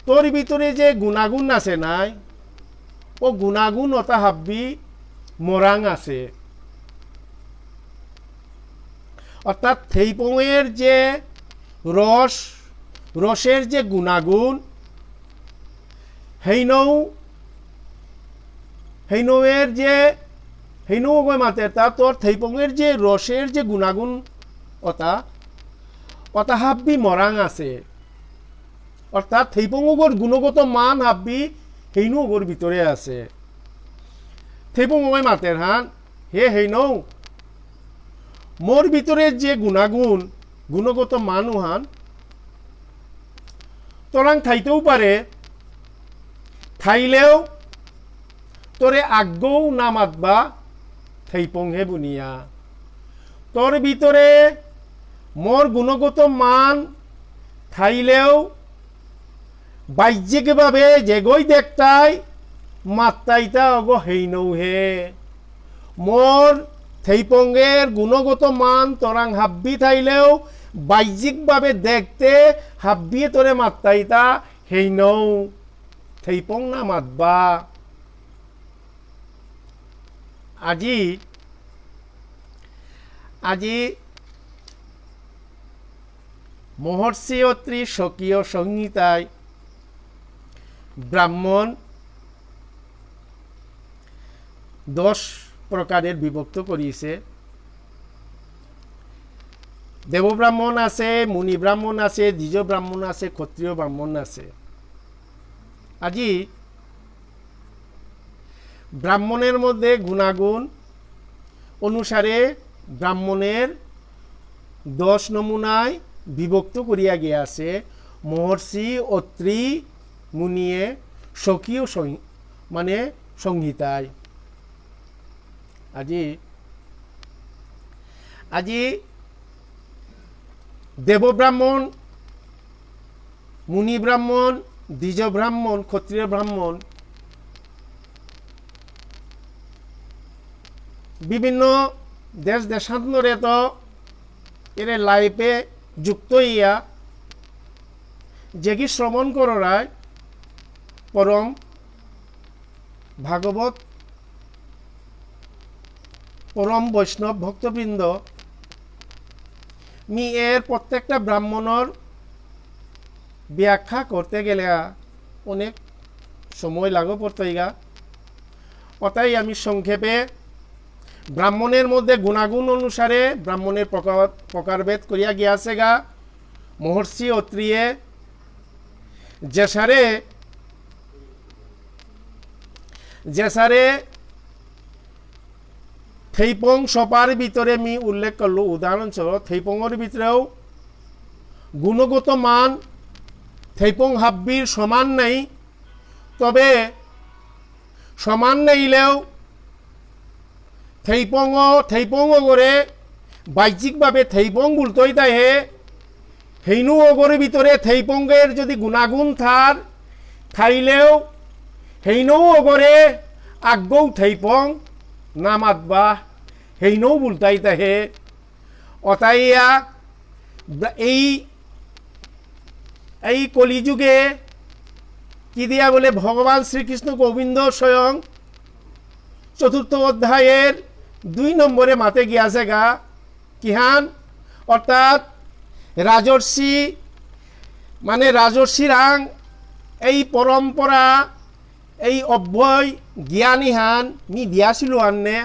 তোর ভিতরে যে গুণাগুণ আছে নাই, ও গুণাগুণ ওতা হাব্বি মরাং আছে। অর্থাৎ থেইপঙের যে রস, রসের যে গুণাগুণ, হেইনৌ, হেইনৌয়ের যে, হেইনৌ অগয় মাতের তা তোর থেইপঙের যে রসের যে গুণাগুণ অতা, অতা হাব্বি মরাং আছে। অর্থাৎ থেইপং অগর গুণগত মান হাব্বি হেইনৌ অগর ভিতরে আছে। থেইপং অগয় মাতের হান, হে হেইনৌ, মোর ভিতরে যে গুণাগুণ, গুণগত মান উহান, তোরাং থাইতেও পারে, থাইলেও তোরে আগৌ না মাতবা, থেইপং হে বুনিয়া। তোর ভিতরে মোর গুণগত মান থাইলেও বাহ্যিকভাবে যেগই দেখতাই, মাত্তাইতা অগ হেইনৌ হে। মোর থেইপঙের গুণগত মান তোরাং হাব্বি থাইলেও বাহ্যিকভাবে দেখতে হাব্বিয়ে তোরে মাত্তাইতা হেইনৌ। থেইপং না মাতবা। আজি, আজি মহর্ষি অত্রি স্বকীয় সংহিতায় ব্রাহ্মণ দশ প্রকারের বিভক্ত করিছে। দেব ব্রাহ্মণ আছে, মুনি ব্রাহ্মণ আছে, দ্বিজ ব্রাহ্মণ আছে, ক্ষত্রিয় ব্রাহ্মণ আছে। আজি ব্রাহ্মণের মধ্যে গুণাগুণ অনুসারে ব্রাহ্মণের দশ নমুনায় বিভক্ত করিয়া গিয়াছে মহর্ষি অত্রি মুনিয়ে স্বকীয় সং-, মানে সংহিতায়। আজি, আজি দেব ব্রাহ্মণ, মুনি ব্রাহ্মণ, দ্বিজ ব্রাহ্মণ, ক্ষত্রিয় ব্রাহ্মণ, বিভিন্ন দেশ দেশান্তরে তো এরে live-এ যুক্ত হইয়া যেগি শ্রবণ কররায় পরম ভাগবত, পরম বৈষ্ণব ভক্তবৃন্দ, মি এর প্রত্যেকটা ব্রাহ্মণর ব্যাখ্যা করতে গেলে অনেক সময় লাগো পড়তইগা। অতাই আমি সংক্ষেপে ব্রাহ্মণের মধ্যে গুণাগুণ অনুসারে ব্রাহ্মণের প্রকার, প্রকারভেদ করিয়া গিয়াছেগা মহর্ষি অত্রিয়ে। যেসারে, যেসারে থেইপং সপার ভিতরে মি উল্লেখ করলো, উদাহরণস্বরূপ, থেইপংর ভিতরেও গুণগত মান থেইপং হাব্বির সমান নেই, তবে সমান নেইলেও থেইপং, থেইপং অগরে বাহ্যিকভাবে থেইপং বুলতই তাহে, হেইনু অগরে ভিতরে থেইপংগের যদি গুণাগুণ থার, থাইলেও হেইনু অগরে আগৌ থেইপং না মাতবা, হেইনু বুলতাই তাহে। অতাইয়া ব্রা-, এই, এই কলিযুগে কি দিয়া বলে ভগবান শ্রীকৃষ্ণ গোবিন্দ স্বয়ং চতুর্থ অধ্যায়ের দুই নম্বরে মাতে গিয়াছেগা, কিহান? অর্থাৎ রাজর্ষি, মানে রাজর্ষিরাং এই পরম্পরা, এই অব্যয় জ্ঞান ইহান মি দিয়াছিল আন্নে।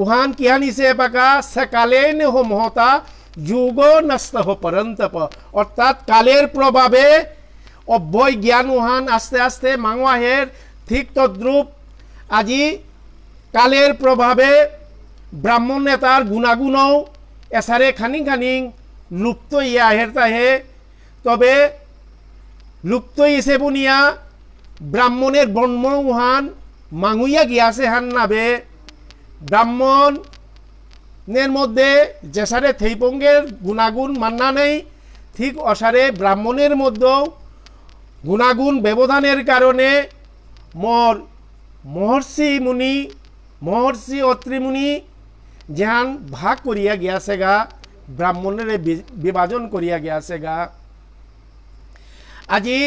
উহান কিহান ইসে পাকা, সে কালে নেহ মহতা যোগ নষ্টহ পরন্তপ। অর্থাৎ কালের প্রভাবে অব্যয় জ্ঞান উহান আস্তে আস্তে মাঙুয়াহের। ঠিক তদ্রূপ আজি কালের প্রভাবে ব্রাহ্মণ নেতার গুণাগুণও এসারে খানিং খানিং লুপ্ত ইয়া আহের তাহে। তবে লুপ্ত ইসে বুনিয়া ব্রাহ্মণের বর্ণ উহান মাঙুইয়া গিয়াছে হান নাবে। ব্রাহ্মণের মধ্যে যেসারে থেইপঙ্গের গুণাগুণ মান্না নেই, ঠিক অসারে ব্রাহ্মণের মধ্যেও গুণাগুণ ব্যবধানের কারণে মোর মহর্ষি মুনি, মহর্ষি অত্রি মুনি যেহান ভাগ করিয়া গিয়াছেগা, ব্রাহ্মণেরে বি-, বিভাজন করিয়া গিয়াছেগা। আজি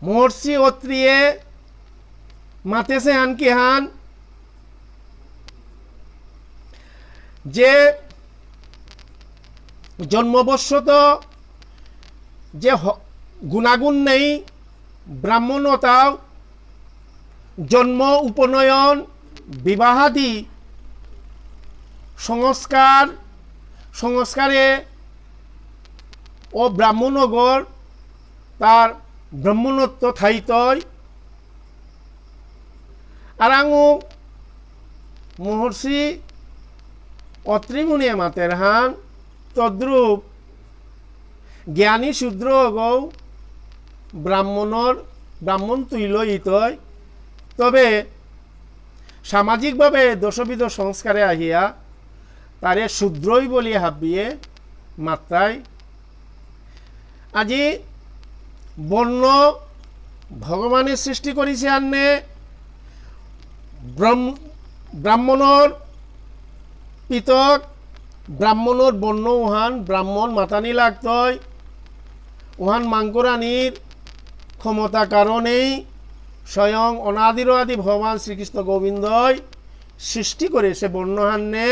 মহর্ষি অত্রিয়ে মাতেছে হান কিহান, যে জন্মবশত যে হ-, গুণাগুণ নেই, ব্রাহ্মণতাও জন্ম, উপনয়ন, বিবাহাদি সংস্কার, সংস্কারে ও ব্রাহ্মণগর তার ব্রাহ্মণত্ব থাইতই। আরাঙু মহর্ষি অত্রিমুনিয়ে মাতের হান তদ্রূপ জ্ঞানী শূদ্র অগৌ ব্রাহ্মণর, ব্রাহ্মণ তুইল ইতই। তবে সামাজিকভাবে দশবিধ সংস্কারে আহিয়া তারে শূদ্রই বলি হাবিয়ে মাত্রাই। আজি বর্ণ ভগবানে সৃষ্টি করিছে আন্নে ব্রহ্ম-, ব্রাহ্মণর পৃথক ব্রাহ্মণর বর্ণ উহান ব্রাহ্মণ মাতানি লাগতই। উহান মাংকরানির ক্ষমতা কারণেই স্বয়ং অনাদির আদি ভগবান শ্রীকৃষ্ণ গোবিন্দই সৃষ্টি করেছে বর্ণহান্নে।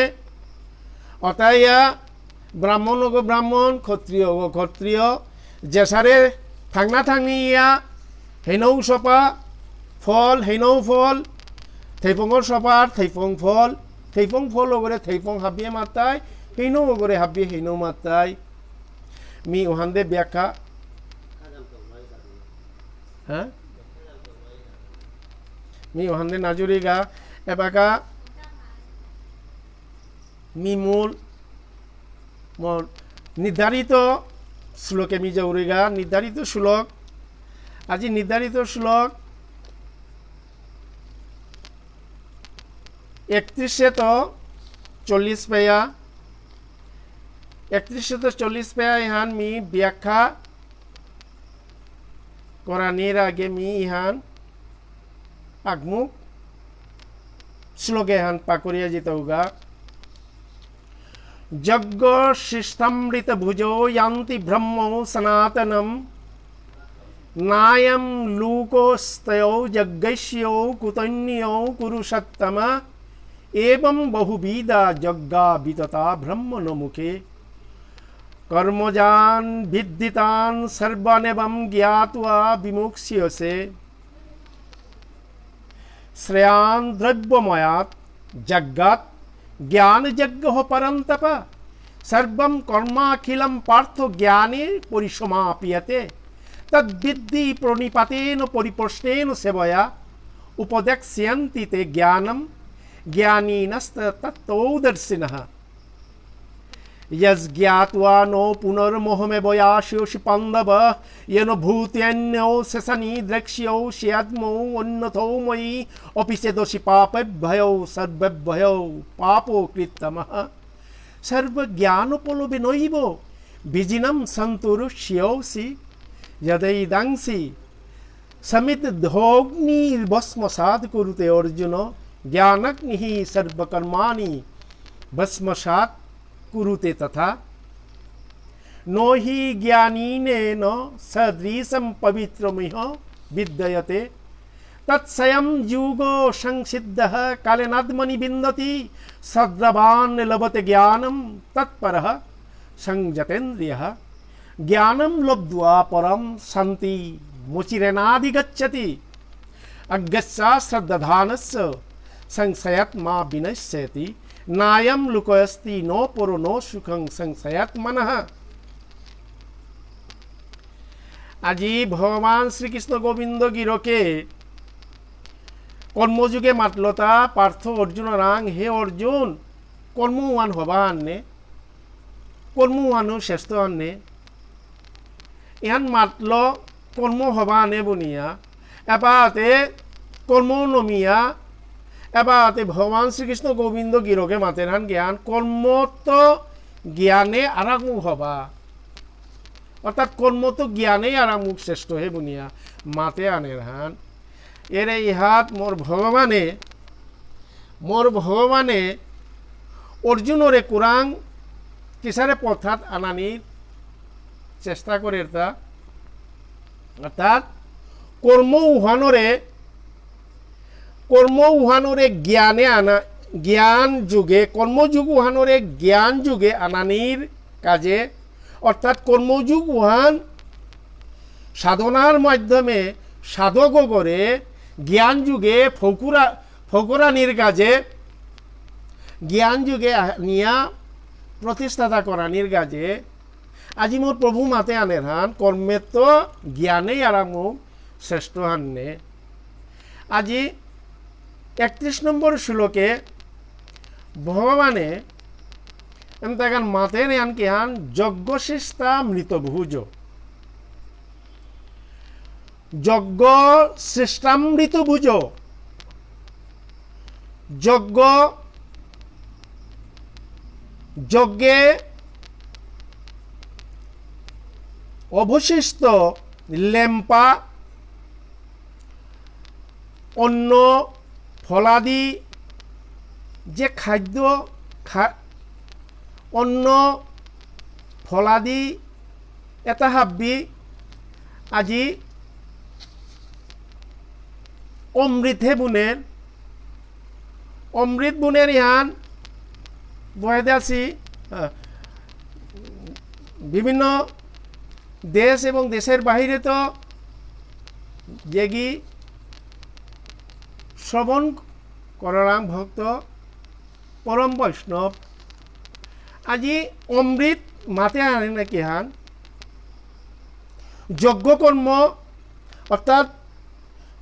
অতাইয়া ব্রাহ্মণ অগ ব্রাহ্মণ, ক্ষত্রিয় অগ ক্ষত্রিয়, যেসারে থাংনা থাংনি ইয়া, হেনৌ সপা, ফল, হেনৌ ফল, থেইফঙর সপার, থেইফং ফল, থেইফং ফল অগরে থেইফং হাবিয়ে মাতাই, হেনৌ অগরে হাবিয়ে হেনৌ মাতাই। মি উহানদে ব্যাখ্যা, হ্যাঁ? মি উহানদে নাজুরিগা, এবাকা মি মূল মোর নির্ধারিত শ্লোকে মি যাউরিগা, নির্ধারিত শ্লোক, আজি নির্ধারিত শ্লোক একত্রিশে তো চল্লিশ পেয়া, একত্রিশে তো চল্লিশ পেয়া ইহান মি ব্যাখ্যা করানির আগে মি ইহান আগমুক শ্লোকে হান পাকরিয়া জিতৌগা। যজ্ঞশিষ্টামৃতভুজো যান্তি ব্রহ্মৌ সনাতনম। নায়ং লোকোঽস্ত্যৌ যজ্ঞস্যৌ কুতোঽন্যৌ কুরুসত্তম। এবং বহুবিধা যজ্ঞা বিততা ব্রহ্মণো মুখে। কর্মজান্ বিদ্ধি তান্ সর্বানেবং জ্ঞাত্বা বিমোক্ষ্যসে। শ্রেয়ান্ দ্রব্যময়াৎ যজ্ঞাৎ জ্ঞানযজ্ঞঃ পরন্তপ। সর্বং কর্মাখিলং পার্থ জ্ঞানে পরিসমাপ্যতে। তদ্বিদ্ধি প্রণিপাতেন পরিপ্রশ্নেন সেবয়া। উপদেক্ষ্যন্তি তে জ্ঞানং জ্ঞানিনস্তত্ত্বদর্শিনঃ। যজ্ জ্ঞাত্বা ন পুনর্মোহমেব যাস্যসি পাণ্ডব। येन भूतान्यशेषाणि द्रक्ष्यस्यात्मन्यथो मयि। अपि चेदसि पापेभ्यो सर्वेभ्यो पापकृत्तमः। সর্বজ্ঞানপ্লবেনৈব বিজিনং সন্তুরুষ্যসি। যদেদাংসি সমিদ্ধোঽগ্নির্ভস্মসাৎ কুরুতে অর্জুন। জ্ঞানাগ্নিঃ সর্বকর্মাণি ভস্মসাৎ কুরুতে তথা। ন হি জ্ঞানেন সদৃশং পবিত্রমিহ বিদ্যতে। তৎস্বয়ং যোগসংসিদ্ধঃ কালেনাত্মনি বিন্দতি। শ্রদ্ধাবান লভতে জ্ঞানং তৎপরঃ সংযতেন্দ্রিয়ঃ। জ্ঞানং লব্ধ্বা পরাং শান্তিমচিরেণাধিগচ্ছতি। অজ্ঞস্য শ্রদ্ধাধানস্য সংশয়াত্মা বিনশ্যতি। নায়ং লোকোঽস্তি ন পরো ন সুখং সংশয়াত্মনঃ। আজি ভগবান শ্রীকৃষ্ণ গোবিন্দ গিরকে কর্মযোগে মাতলতা পার্থ অর্জুনরাং, হে অর্জুন, কর্ম উহান হবা আননে, কর্ম উহানউ শ্রেষ্ঠ আননে। এহান মাতল কর্ম হবা আনে বুনিয়া, এবাতে কর্ম নমিয়া, এবাতে ভগবান শ্রীকৃষ্ণ গোবিন্দ গিরকে মাতেরহান জ্ঞান, কর্মত জ্ঞানে আরাকমুক হবা। অর্থাৎ কর্মত জ্ঞানেই আরাকমুক শ্রেষ্ঠ হে বুনিয়া মাতে আনেরহান। এরে ইহাত মোর ভগবানে, মোর ভগবানে অর্জুনরে কুরাং কিসারে পথাত আনানির চেষ্টা করেরতা। অর্থাৎ কর্ম উহানরে, কর্ম উহানরে জ্ঞানে আনা, জ্ঞান যোগে, কর্মযোগ উহানরে জ্ঞান যোগে আনানির কাজে, অর্থাৎ কর্মযোগ উহান সাধনার মাধ্যমে সাধকগরে জ্ঞান যোগে ফকুরা-, ফকুরানির কাজে, জ্ঞান যোগে আ-, নিয়া প্রতিষ্ঠাতা করানির কাজে, আজি মোর প্রভু মাতে আনেরহান, কর্মেত্ত জ্ঞানেই আরাকমুক শ্রেষ্ঠ হাননে। আজি একত্রিশ নম্বর শ্লোকে ভগবানে এমতাগান মাতের ইয়ান কিহান, যজ্ঞশিষ্টামৃতভুজ। যজ্ঞশিষ্টামৃতভুজ। যজ্ঞ, যজ্ঞে অবশিষ্ট লেম্পা, অন্ন, ফলাদি, যে খাদ্য খা-, অন্ন, ফলাদি, এতা হাব্বি, আজি অমৃত হে বুনের, অমৃত বুনের ইয়ান বহেদাসি, আহ, বিভিন্ন দেশ এবং দেশের বাহিরে তো যেগি শ্রবণ করারাম ভক্ত পরম বৈষ্ণব। আজি অমৃত মাতে আনে না কিহান? যজ্ঞ কর্ম, অর্থাৎ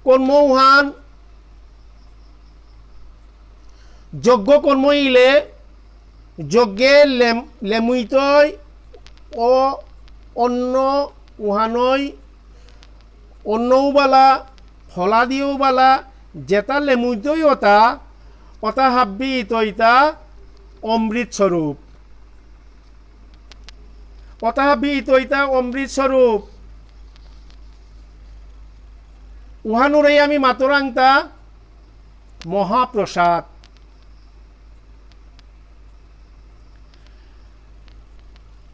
কর্ম উহান, যজ্ঞ কর্ম ইলে যজ্ঞে লেম-, লেমুইতই ও অন্ন উহানই, অন্ন উবালা, ফলা দিও বালা, যেতা লেমুইতই অতা, অতা হাব্বি ইতইতা অমৃত স্বরূপ। অতা হাব্বি ইতইতা অমৃত স্বরূপ। উহানুরেই আমি মাতরাংতা মহাপ্রসাদ।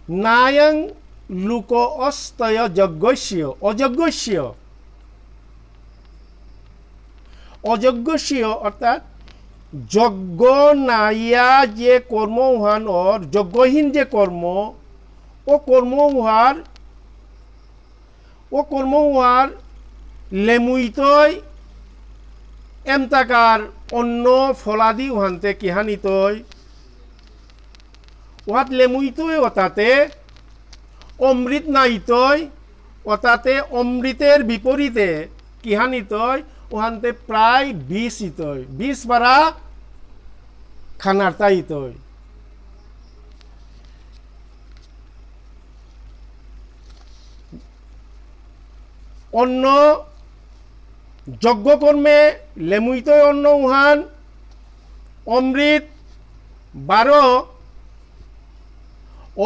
নায়ং লোক অস্তয় যজ্ঞস্য, অযজ্ঞস্য। অযজ্ঞস্য অর্থাৎ যজ্ঞ নাইয়া যে কর্ম উহান অর, যজ্ঞহীন যে কর্ম, ও কর্ম উহার, ও কর্ম উহার লেমুইতই এমতাকার অন্ন ফলাদি উহানতে কিহানিতই। উহাত লেমুইতই অতাতে অমৃত নাইতই, অতাতে অমৃতের বিপরীতে কিহানিতই, উহানতে প্রায় বিষ ইতই, বিষ বারা খানারতা ইতই। অন্ন যজ্ঞ কর্মে লেমুইতই অন্ন উহান, অমৃত বারো,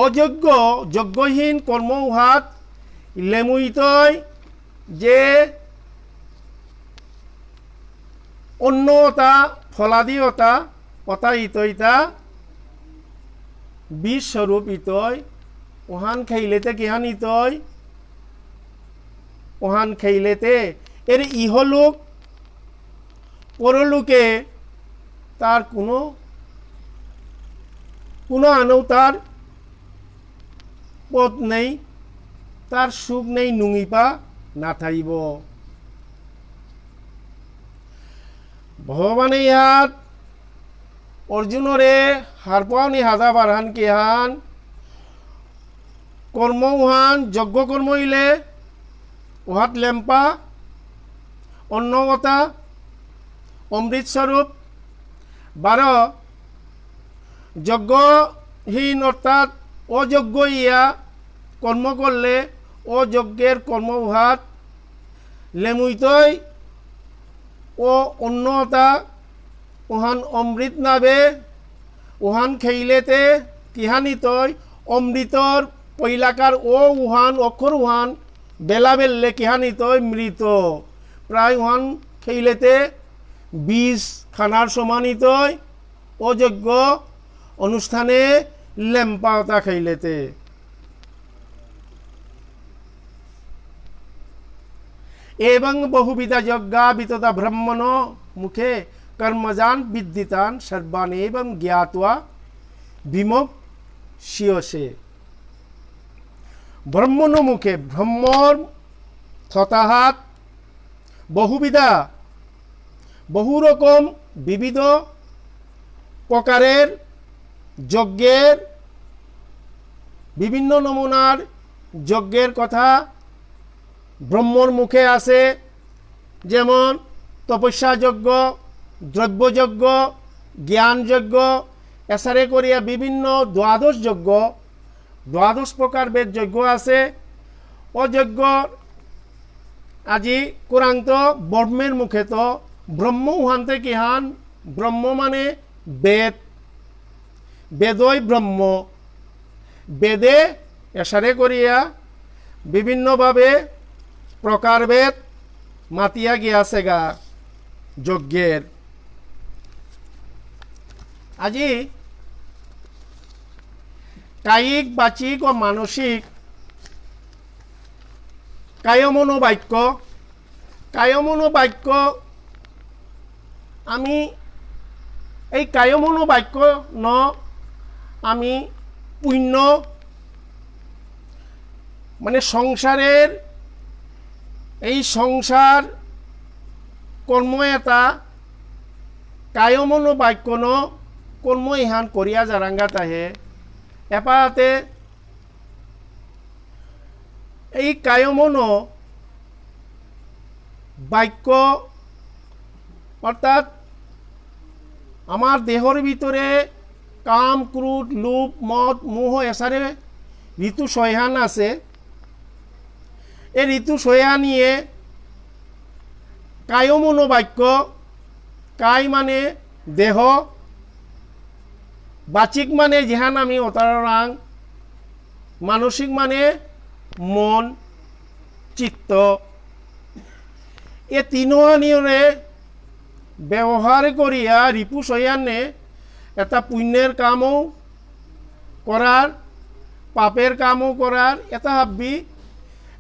অযজ্ঞ, যজ্ঞহীন কর্ম উহাত লেমুইতই যে অন্ন অতা, ফলাদি অতা, অতা ইতইতা, বিষ স্বরূপ ইতই, ওহান খেইলেতে কিহান ইতই, ওহান খেইলেতে এর ইহলোক পরলোকে তার কোনো, কোনো আনৌ তার পথ নেই, তার সুখ নেই, নুঙিপা না থাইব। ভগবানে ইয়াত অর্জুনরে হারপাওনি হাদা বারহান কিহান, কর্ম উহান, যজ্ঞ কর্ম ইলে, উহাত লেম্পা, অন্নগতা, অমৃত স্বরূপ, বারো, যজ্ঞহীন অর্থাৎ অযজ্ঞ ইয়া কর্ম করলে অযজ্ঞের কর্ম উহাত লেমুইতই ও অন্নতা উহান অমৃত নাবে, উহান খেইলেতে কিহানিতই অমৃতর পৈলাকার ও উহান অক্ষর উহান বেলা বেললে কিহানিতই মৃত। প্রায় উহান খেইলেতে বিষ খানার সমানিতই অযজ্ঞ অনুষ্ঠানে লেম্পাওতা খেইলেতে। এবং বহুবিধা যজ্ঞা বিততা ব্রহ্মণ মুখে কর্মজান বিদ্ধিতান সর্বান এবং জ্ঞাত্বা বিমোক্ষিয়সে। ব্রহ্মণ মুখে, ব্রহ্মর থতাহাত বহুবিধা, বহু রকম, বিবিধ প্রকারের যজ্ঞের, বিভিন্ন নমুনার যজ্ঞের কথা ব্রহ্মর মুখে আছে, যেমন তপস্যা যজ্ঞ, দ্রব্য যজ্ঞ, জ্ঞান যজ্ঞ, এসারে করিয়া বিভিন্ন দ্বাদশ যজ্ঞ, দ্বাদশ প্রকার বেদ যজ্ঞ আছে। অ যজ্ঞ আজি কুরাংত ব্রহ্মের মুখেত, ব্রহ্ম উহানতে কিহান? ব্রহ্ম মানে বেদ, বেদই ব্রহ্ম। বেদে এসারে করিয়া বিভিন্নভাবে প্রকারভেদ মাতিয়া গিয়াছেগা যজ্ঞের। আজি কায়িক, বাচিক ও মানসিক, কায়মনোবাক্য, কায়মনোবাক্য, আমি এই কায়মনোবাক্য ন আমি পুণ্য মানে সংসারের এই সংসার কর্ম এতা কায়মনো বাক্যনো কর্ম ইহান করিয়া যারাঙ্গা তাহে। এপাতে এই কায়মনো বাক্য অর্থাৎ আমার দেহর ভিতরে কাম, ক্রোধ, লোভ, মদ, মোহ এসারে ঋতু ছয়হান আছে। এই ঋতু ছয়হানিয়ে কায়মনো বাক্য, কায় মানে দেহ, বাচিক মানে যেহান আমি অতারাং, মানসিক মানে মন, চিত্ত। এ তিনোহানিয়রে ব্যবহার করিয়া ঋতু ছয়হানে এতা পুণ্যের কামও করার, পাপের কামও করার, এতা হাব্বি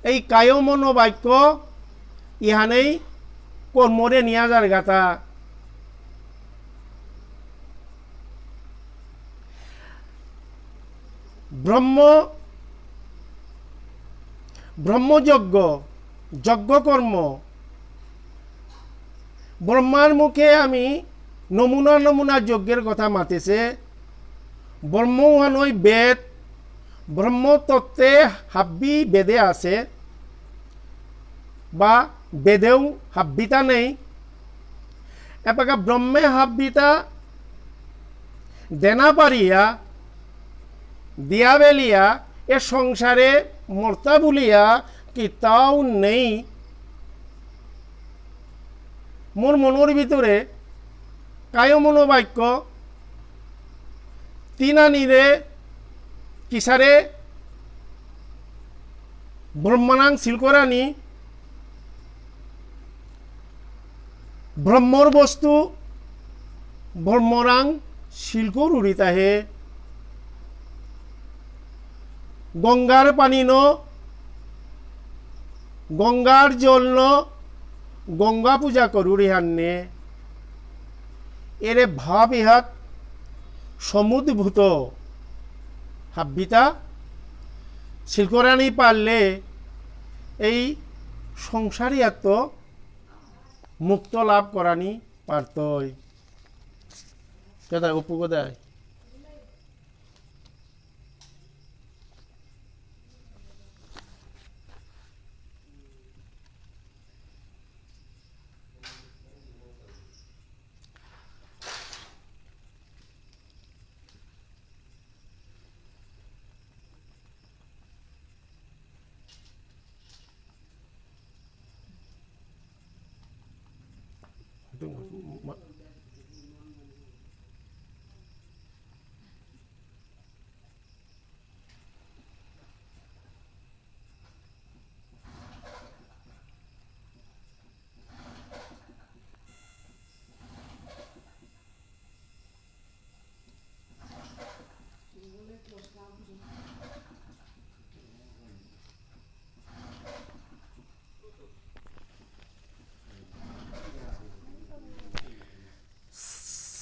এই কায় মনো বাক্য ইহানেই কর্মরে নিয়া যারগাতা। ব্রহ্ম, ব্রহ্মযজ্ঞ, যজ্ঞ কর্ম, ব্রহ্মার মুখে আমি নমুনা নমুনা যজ্ঞের কথা মাতেছে। ব্রহ্ম উহানই বেদ, ব্রহ্মতত্ত্বে হাব্বি বেদে আছে, বা বেদেও হাব্বিতা নেই। এপাকা ব্রহ্মে হাব্বিতা দেনা পারিয়া, দিয়া বেলিয়া, এ সংসারে মর্তা বুলিয়া কিতাও নেই। মোর মনর ভিতরে কায় মনো বাক্য তিনানিরে কিসারে ব্রহ্মানাং সিলকরানি ব্রহ্মর বস্তু ব্রহ্মরাং সিলকরুরিতাহে। গঙ্গার পানি ন, গঙ্গার জল ন, গঙ্গা পূজা করুরি হান্নে। এরে ভাব ইহাত সমুদ্ভূত হাব্বিতা সিলকরানি পারলে এই সংসারিয়াত্ত মুক্ত লাভ করানি পারতই। কেদায়, অপু কেদায়।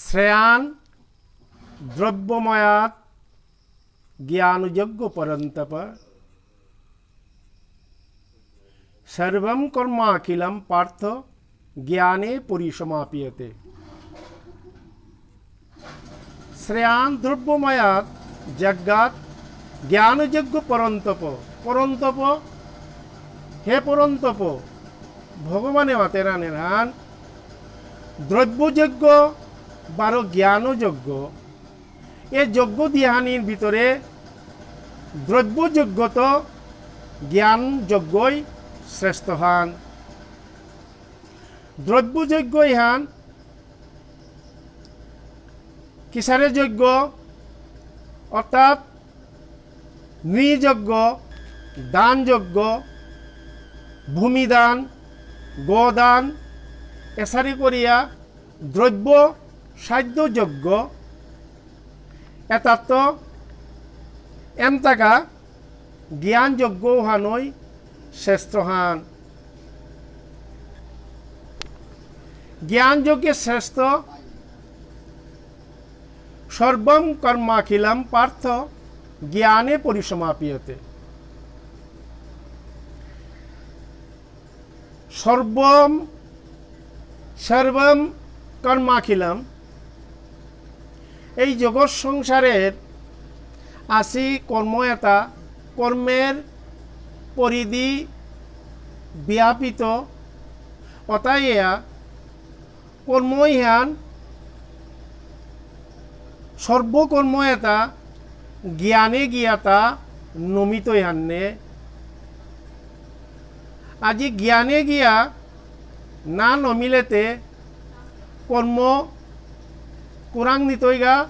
শ্রেয়ান দ্রব্যময়াৎ জ্ঞানযজ্ঞ পরন্তপ। সর্বং কর্মাখিলং পার্থ জ্ঞানে পরিসমাপ্যতে। শ্রেয়ান দ্রব্যময়াৎ যজ্ঞাৎ জ্ঞানযজ্ঞ পরন্তপ। পরন্তপ, হে পরন্তপ, ভগবানে মাতেরান এহান দ্রব্যযজ্ঞ বারো জ্ঞানযজ্ঞ। এ যজ্ঞ দিহানির ভিতরে দ্রব্যযজ্ঞত জ্ঞানযজ্ঞই শ্রেষ্ঠ হান। দ্রব্যযজ্ঞ ইহান কিসারে যজ্ঞ? অর্থাৎ নৃযজ্ঞ, দানযজ্ঞ, ভূমিদান, গোদান, এসারি করিয়া দ্রব্য সাধ্য যজ্ঞ, এতাত্ত এমতাকা জ্ঞান যজ্ঞ হানই শ্রেষ্ঠ হান। জ্ঞান যজ্ঞে শ্রেষ্ঠ। সর্বং কর্মাখিলং পার্থ জ্ঞানে পরিসমাপ্যতে। সর্বম সর্বম কর্মাখিলম। এই জগৎ সংসারের আসি কর্ম এতা, কর্মের পরিধি ব্যাপিত। অতাইয়া কর্ম ইহান, সর্বকর্ম এতা জ্ঞানে গিয়া তা নমিত ইহান্নে। আজি জ্ঞানে গিয়া না নমিলেতে কর্ম কুরাং নিতইগা,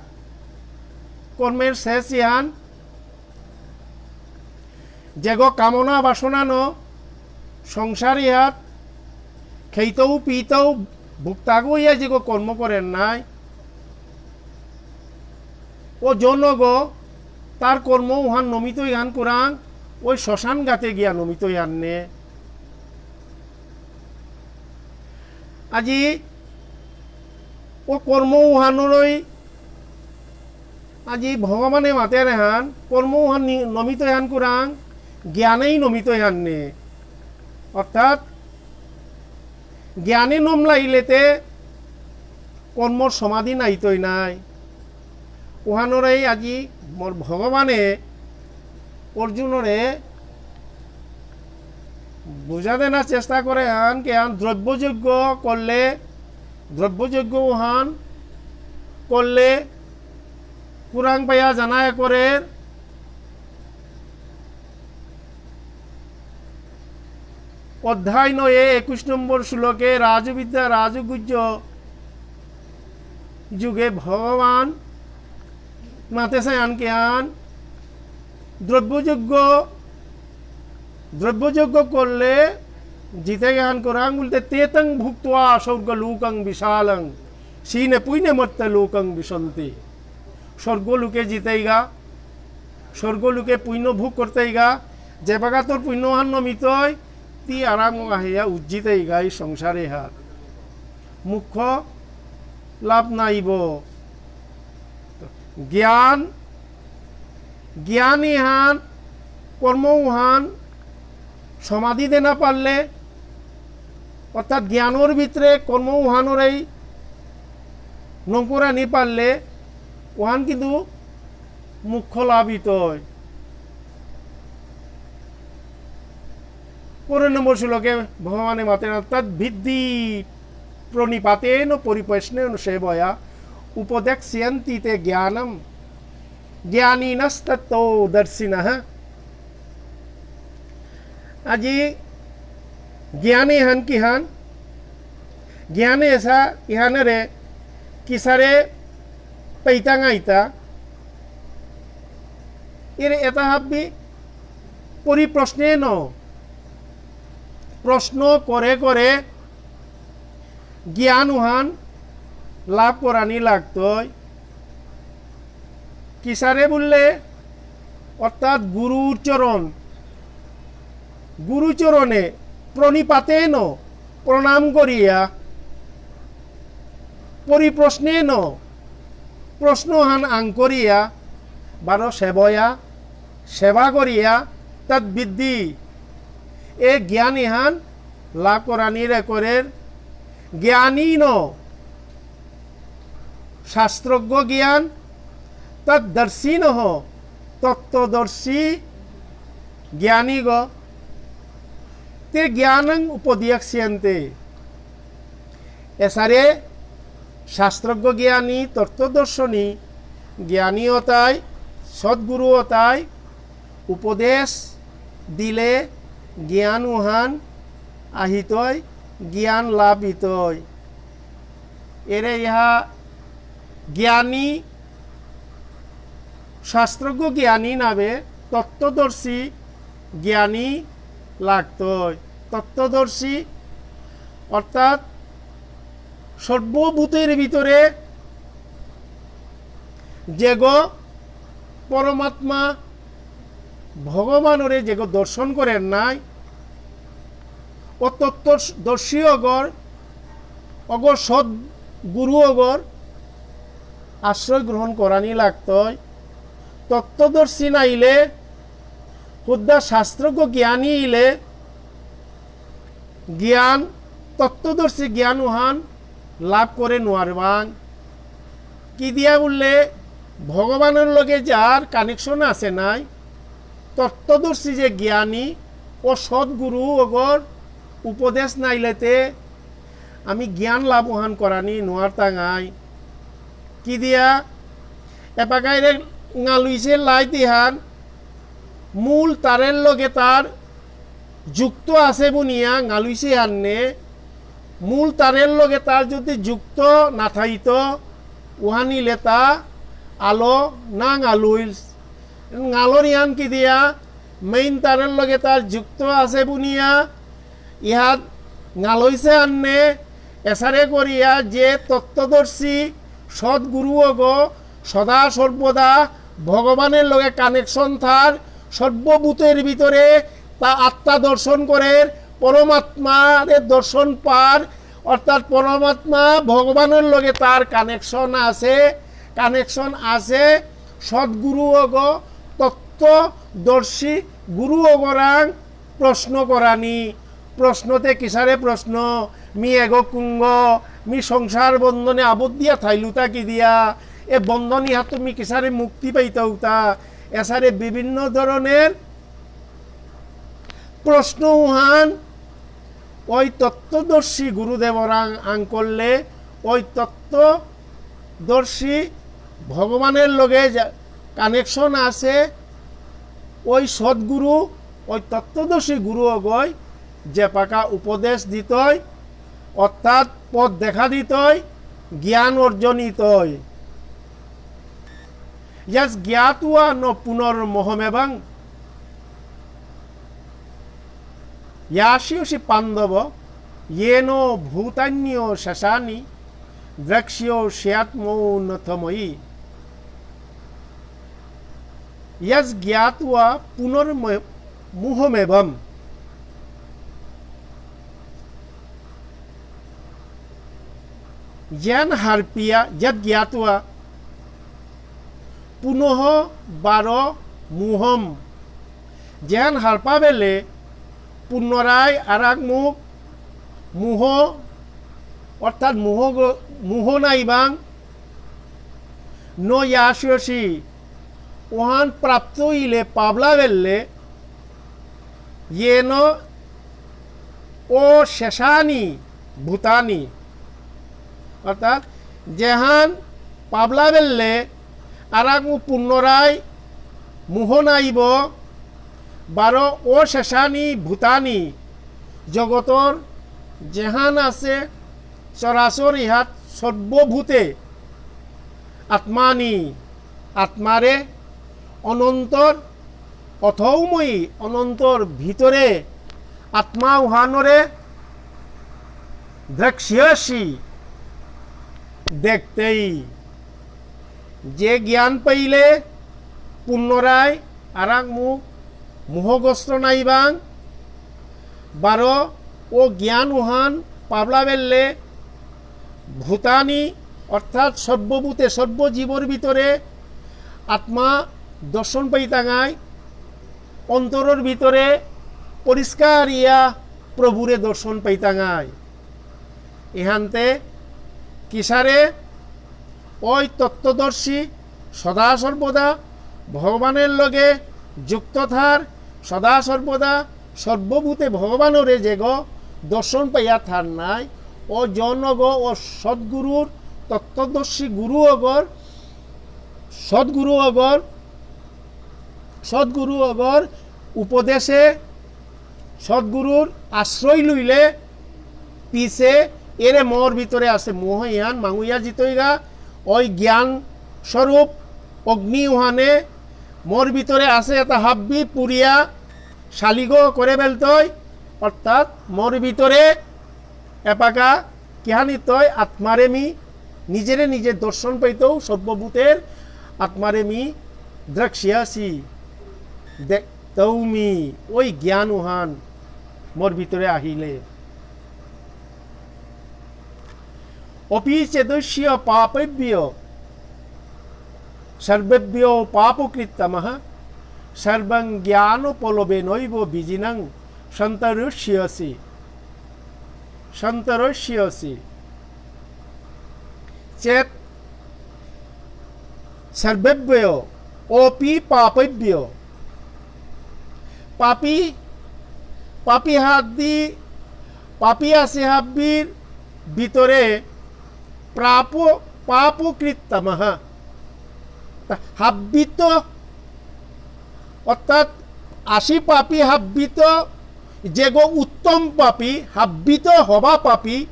কর্মের শেষ ইহান। যেগো কামনা বাসনা ন সংসার ইহাত খেইতৌ পিতৌ ভুক্তাগো ইয়া যেগো কর্ম করের নাই, ও জনগো তার কর্ম উহান নমিত ইহান কুরাং, ওই শ্মশান গাতে গিয়া নমিত ইহান নে। আজি ও কর্ম উহানরই আজি ভগবানে মাতের এহান, কর্ম উহান নি-, নমিত এহান কুরাং, জ্ঞানেই নমিত এহান নে। অর্থাৎ জ্ঞানে নমলাইলেতে কর্মর সমাধি নাইতই নাই। উহানরেই আজি মোর ভগবানে অর্জুনরে বুঝা দেনা চেষ্টা করে হান, কে হান দ্রব্যযজ্ঞ করলে, দ্রব্যযজ্ঞ উহান করলে কুরাং পায়া জানায় করের। অধ্যায় নয়ে একুশ নম্বর শ্লোকে রাজবিদ্যা রাজগুহ্য যোগে ভগবান মাতেসে আনকে আন দ্রব্যযজ্ঞ, দ্রব্যযজ্ঞ করলে জিতে গান করাং বলতে, "তেতং ভুক্ত্বা স্বর্গলোকং বিশালং, ক্ষীণে পুণ্যে মর্ত্যলোকং বিশন্তি।" স্বর্গলোকে জিতেগা, স্বর্গলোকে পুণ্য ভোগ করতেগা, যে বাগাতর পুণ্যহান নমিতই, তি আরাম আহিয়া উজ্জিতেগা এই সংসারে হার। মুখ্য লাভ নাইব। জ্ঞান, জ্ঞান ইহান, কর্ম উহান, সমাধি দেনা পারলে, অর্থাৎ জ্ঞানর ভিতরে কর্ম উহানরেই নঙ্কুরা নি পারলে, উহান কিন্তু মুখ্য লাভ ইতই। পনেরো নম্বর শ্লোকে ভগবানে মাতেন, "তদ্বিদ্ধি প্রণিপাতেন পরিপ্রশ্নেন সেবয়া উপদেক্ষ্যন্তি তে জ্ঞানম জ্ঞানীনস্তত্ত্বদর্শিনঃ।" আজি জ্ঞান ইহান কিহান? জ্ঞান এসা ইহানরে কিসারে পেইতাঙাইতা? এরে এতা হাব্বি পরিপ্রশ্নেন, প্রশ্ন করে করে জ্ঞান উহান লাভ করানি লাগতই। কিসারে বুললে, অর্থাৎ গুরুর চরণ, গুরুচরণে প্রণিপাতেন, প্রণাম করিয়া, পরিপ্রশ্নেন, প্রশ্নহান আঙকরিয়া, বারো সেবয়া, সেবা করিয়া, তদ্বিদ্ধি, এ জ্ঞান ইহান লাভ করানিরে করের। জ্ঞানীন, শাস্ত্রজ্ঞ জ্ঞান, তদ্দর্শিনঃ, তত্ত্বদর্শী জ্ঞানীগ, তে জ্ঞানং উপদেক্ষ্যন্তে। এসারে শাস্ত্রজ্ঞ জ্ঞানী, তত্ত্বদর্শনী জ্ঞানী অতাই, সদ্গুরু অতাই, উপদেশ দিলে জ্ঞান উহান আহিতই, জ্ঞান লাভ ইতই। এরে ইহা জ্ঞানী, শাস্ত্রজ্ঞ জ্ঞানী নাবে তত্ত্বদর্শী জ্ঞানী লাগতই। তত্ত্বদর্শী অর্থাৎ সর্বভূতের ভিতরে যেগো পরমাত্মা ভগবানরে যেগো দর্শন করের নাই, ও তত্ত্বদর্শী অগর, অগর সদ্গুরু অগর আশ্রয় গ্রহণ করানি লাগতই। তত্ত্বদর্শী নাইলে, হুদ্দা শাস্ত্রজ্ঞ জ্ঞানী ইলে, জ্ঞান, তত্ত্বদর্শী জ্ঞান উহান লাভ করে নোয়ারবাং। কি দিয়া বুললে, ভগবানর লগে যার connection আছে নাই, তত্ত্বদর্শী যে জ্ঞানী ও সদ্গুরু অগর উপদেশ নাইলেতে আমি জ্ঞান লাভ উহান করানি নোয়ারতাঙাই। কি দিয়া? এপাকাইরে ঙালুইসে লাইতিহান মূল তারের লগে তার যুক্ত আছে বুনিয়া ঙালুইসে হান্নে, মূল তারের লগে তার যদি যুক্ত না থাইতো, উহানিলে তা আলো না ঙালুইল। ঙালর ইয়ান কি দিয়া, main তারের লগে তার যুক্ত আছে বুনিয়া, ইহাত ঙালইসে আন্নে, এসারে করিয়া যে তত্ত্বদর্শী সদ্গুরু অগ সদা সর্বদা ভগবানের লগে connection থার, সর্বভূতের ভিতরে তা আত্মা দর্শন করের, পরমাত্মারে দর্শন পার, অর্থাৎ পরমাত্মা ভগবানের লগে তার connection আছে, connection আছে। সদ্গুরু অগ, তত্ত্বদর্শী গুরু অগরাং প্রশ্ন করানি। প্রশ্নতে কিসারে প্রশ্ন? মি এগ কুঙগ, মি সংসার বন্ধনে আবদ্ধিয়া থাইলুতা কি দিয়া? এ বন্ধন ইহাত মি কিসারে মুক্তি পাইতাউতা? এসারে বিভিন্ন ধরনের প্রশ্ন উহান ওই তত্ত্বদর্শী গুরুদেবরাং আং করলে, ওই তত্ত্বদর্শী ভগবানের লগে যা-, connection আছে, ওই সদ্গুরু, ওই তত্ত্বদর্শী গুরু অগই যে পাকা উপদেশ দিতই, অর্থাৎ পথ দেখা দিতই, জ্ঞান অর্জন ইতই। যজ্ জ্ঞাত্বা ন পুনর্মোহমেবং। যাস্যসি পাণ্ডব, যেন ভূতান্যশেষাণি, দ্রক্ষ্যসি আত্মন্যথ ময়ি। যজ্ জ্ঞাত্বা পুনর্মোহমেবং। যেন হারপিয়া, যজ্ জ্ঞাত্বা পুনঃ বারো মোহম। যেন হারপা বেলে পুনরায় আরাক মুখ মোহ, অর্থাৎ মোহ গ-, মোহ নাইবাং, ন যাস্যসি, ওহান প্রাপ্ত ইলে পাবলা বেললে, যেন অশেষাণি ভূতানি, অর্থাৎ যেহান পাবলা বেললে আরাক মু পুনরায় মোহ নাইব, বারো অশেষাণি ভূতানি, জগতর যেহান আছে চরাচর ইহাত সর্বভূতে আত্মানি, আত্মারে, অনন্তর, অথৌ ময়ি, অনন্তর ভিতরে আত্মা উহানরে, দ্রক্ষ্যসি, দেখতেই। যে জ্ঞান পাইলে পুনরায় আরাক মুখ মোহগ্রস্ত নাইবাং, বারো ও জ্ঞান উহান পাবলা বেললে ভূতানি, অর্থাৎ সর্বভূতে, সর্বজীবর ভিতরে আত্মা দর্শন পাইতাঙাই, অন্তরর ভিতরে পরিষ্কার ইয়া প্রভুরে দর্শন পাইতাঙাই। এহানতে কিসারে ওই তত্ত্বদর্শী সদা সর্বদা ভগবানের লগে যুক্ত থার, সদা সর্বদা সর্বভূতে ভগবানরে যেগ দর্শন পাইয়া থার নাই, ও জনগ ও সদ্গুরুর, তত্ত্বদর্শী গুরু অগর, সদ্গুরু অগর, সদ্গুরু অগর উপদেশে, সদ্গুরুর আশ্রয় লইলে পিছে এরে মোর ভিতরে আছে মোহ ইহান মাঙুইয়া জিতইগা, ওই জ্ঞান স্বরূপ অগ্নি উহানে মোর ভিতরে আছে এটা হাব্বি পুরিয়া শালিগ করে বেলতই, অর্থাৎ মোর ভিতরে এপাকা কিহানি তই আত্মারে মি নিজেরে নিজে দর্শন পাইতৌ সর্বভূতের আত্মারে মি দ্রক্ষ্যসি দেখতৌ মি ওই জ্ঞান উহান মোর ভিতরে আহিলে। অপি চেদস্য পাপেভ্য সর্বেভ্য পাপকৃত্তমঃ সর্বং জ্ঞানপ্লবেনৈব বিজিনং সন্তরিষ্যসি। সন্তরস্যসি। চেৎ সর্বেভ্যো অপি পাপেভ্যো। পাপী, পাপী হাব্বি, পাপী আসি হাব্বির ভিতরে প্রাপ, পাপকৃত্তমঃ। হাব্বিত, অর্থাৎ আসি পাপী হাব্বিত, যেগো উত্তম পাপী, হাব্বিত হবা পাপী,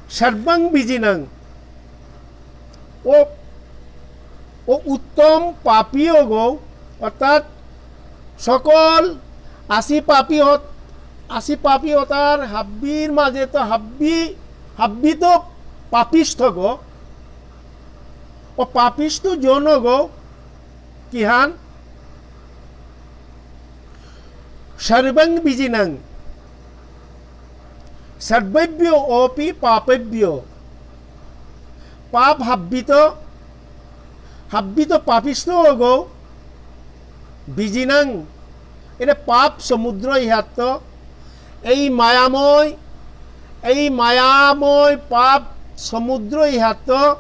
সর্বং বিজিনং। ও, ও উত্তম পাপীগো, অর্থাৎ সকল আসি পাপী হত-, আসি পাপী হতার হাব্বির মাঝে তো হাব্বি, হাব্বি তো পাপিষ্ঠ গো। ও পাপিষ্ঠ জন গো, কিহান? সর্বং বিজিনং। সর্বেভ্যো অপি পাপেভ্যো। পাপ হাব্বিত, হাব্বিত পাপিষ্ঠ গো। বিজিনং। এরে পাপ সমুদ্র ইহাত্ত। এই মায়াময়, এই মায়াময় পাপ সমুদ্র ইহাত্ত।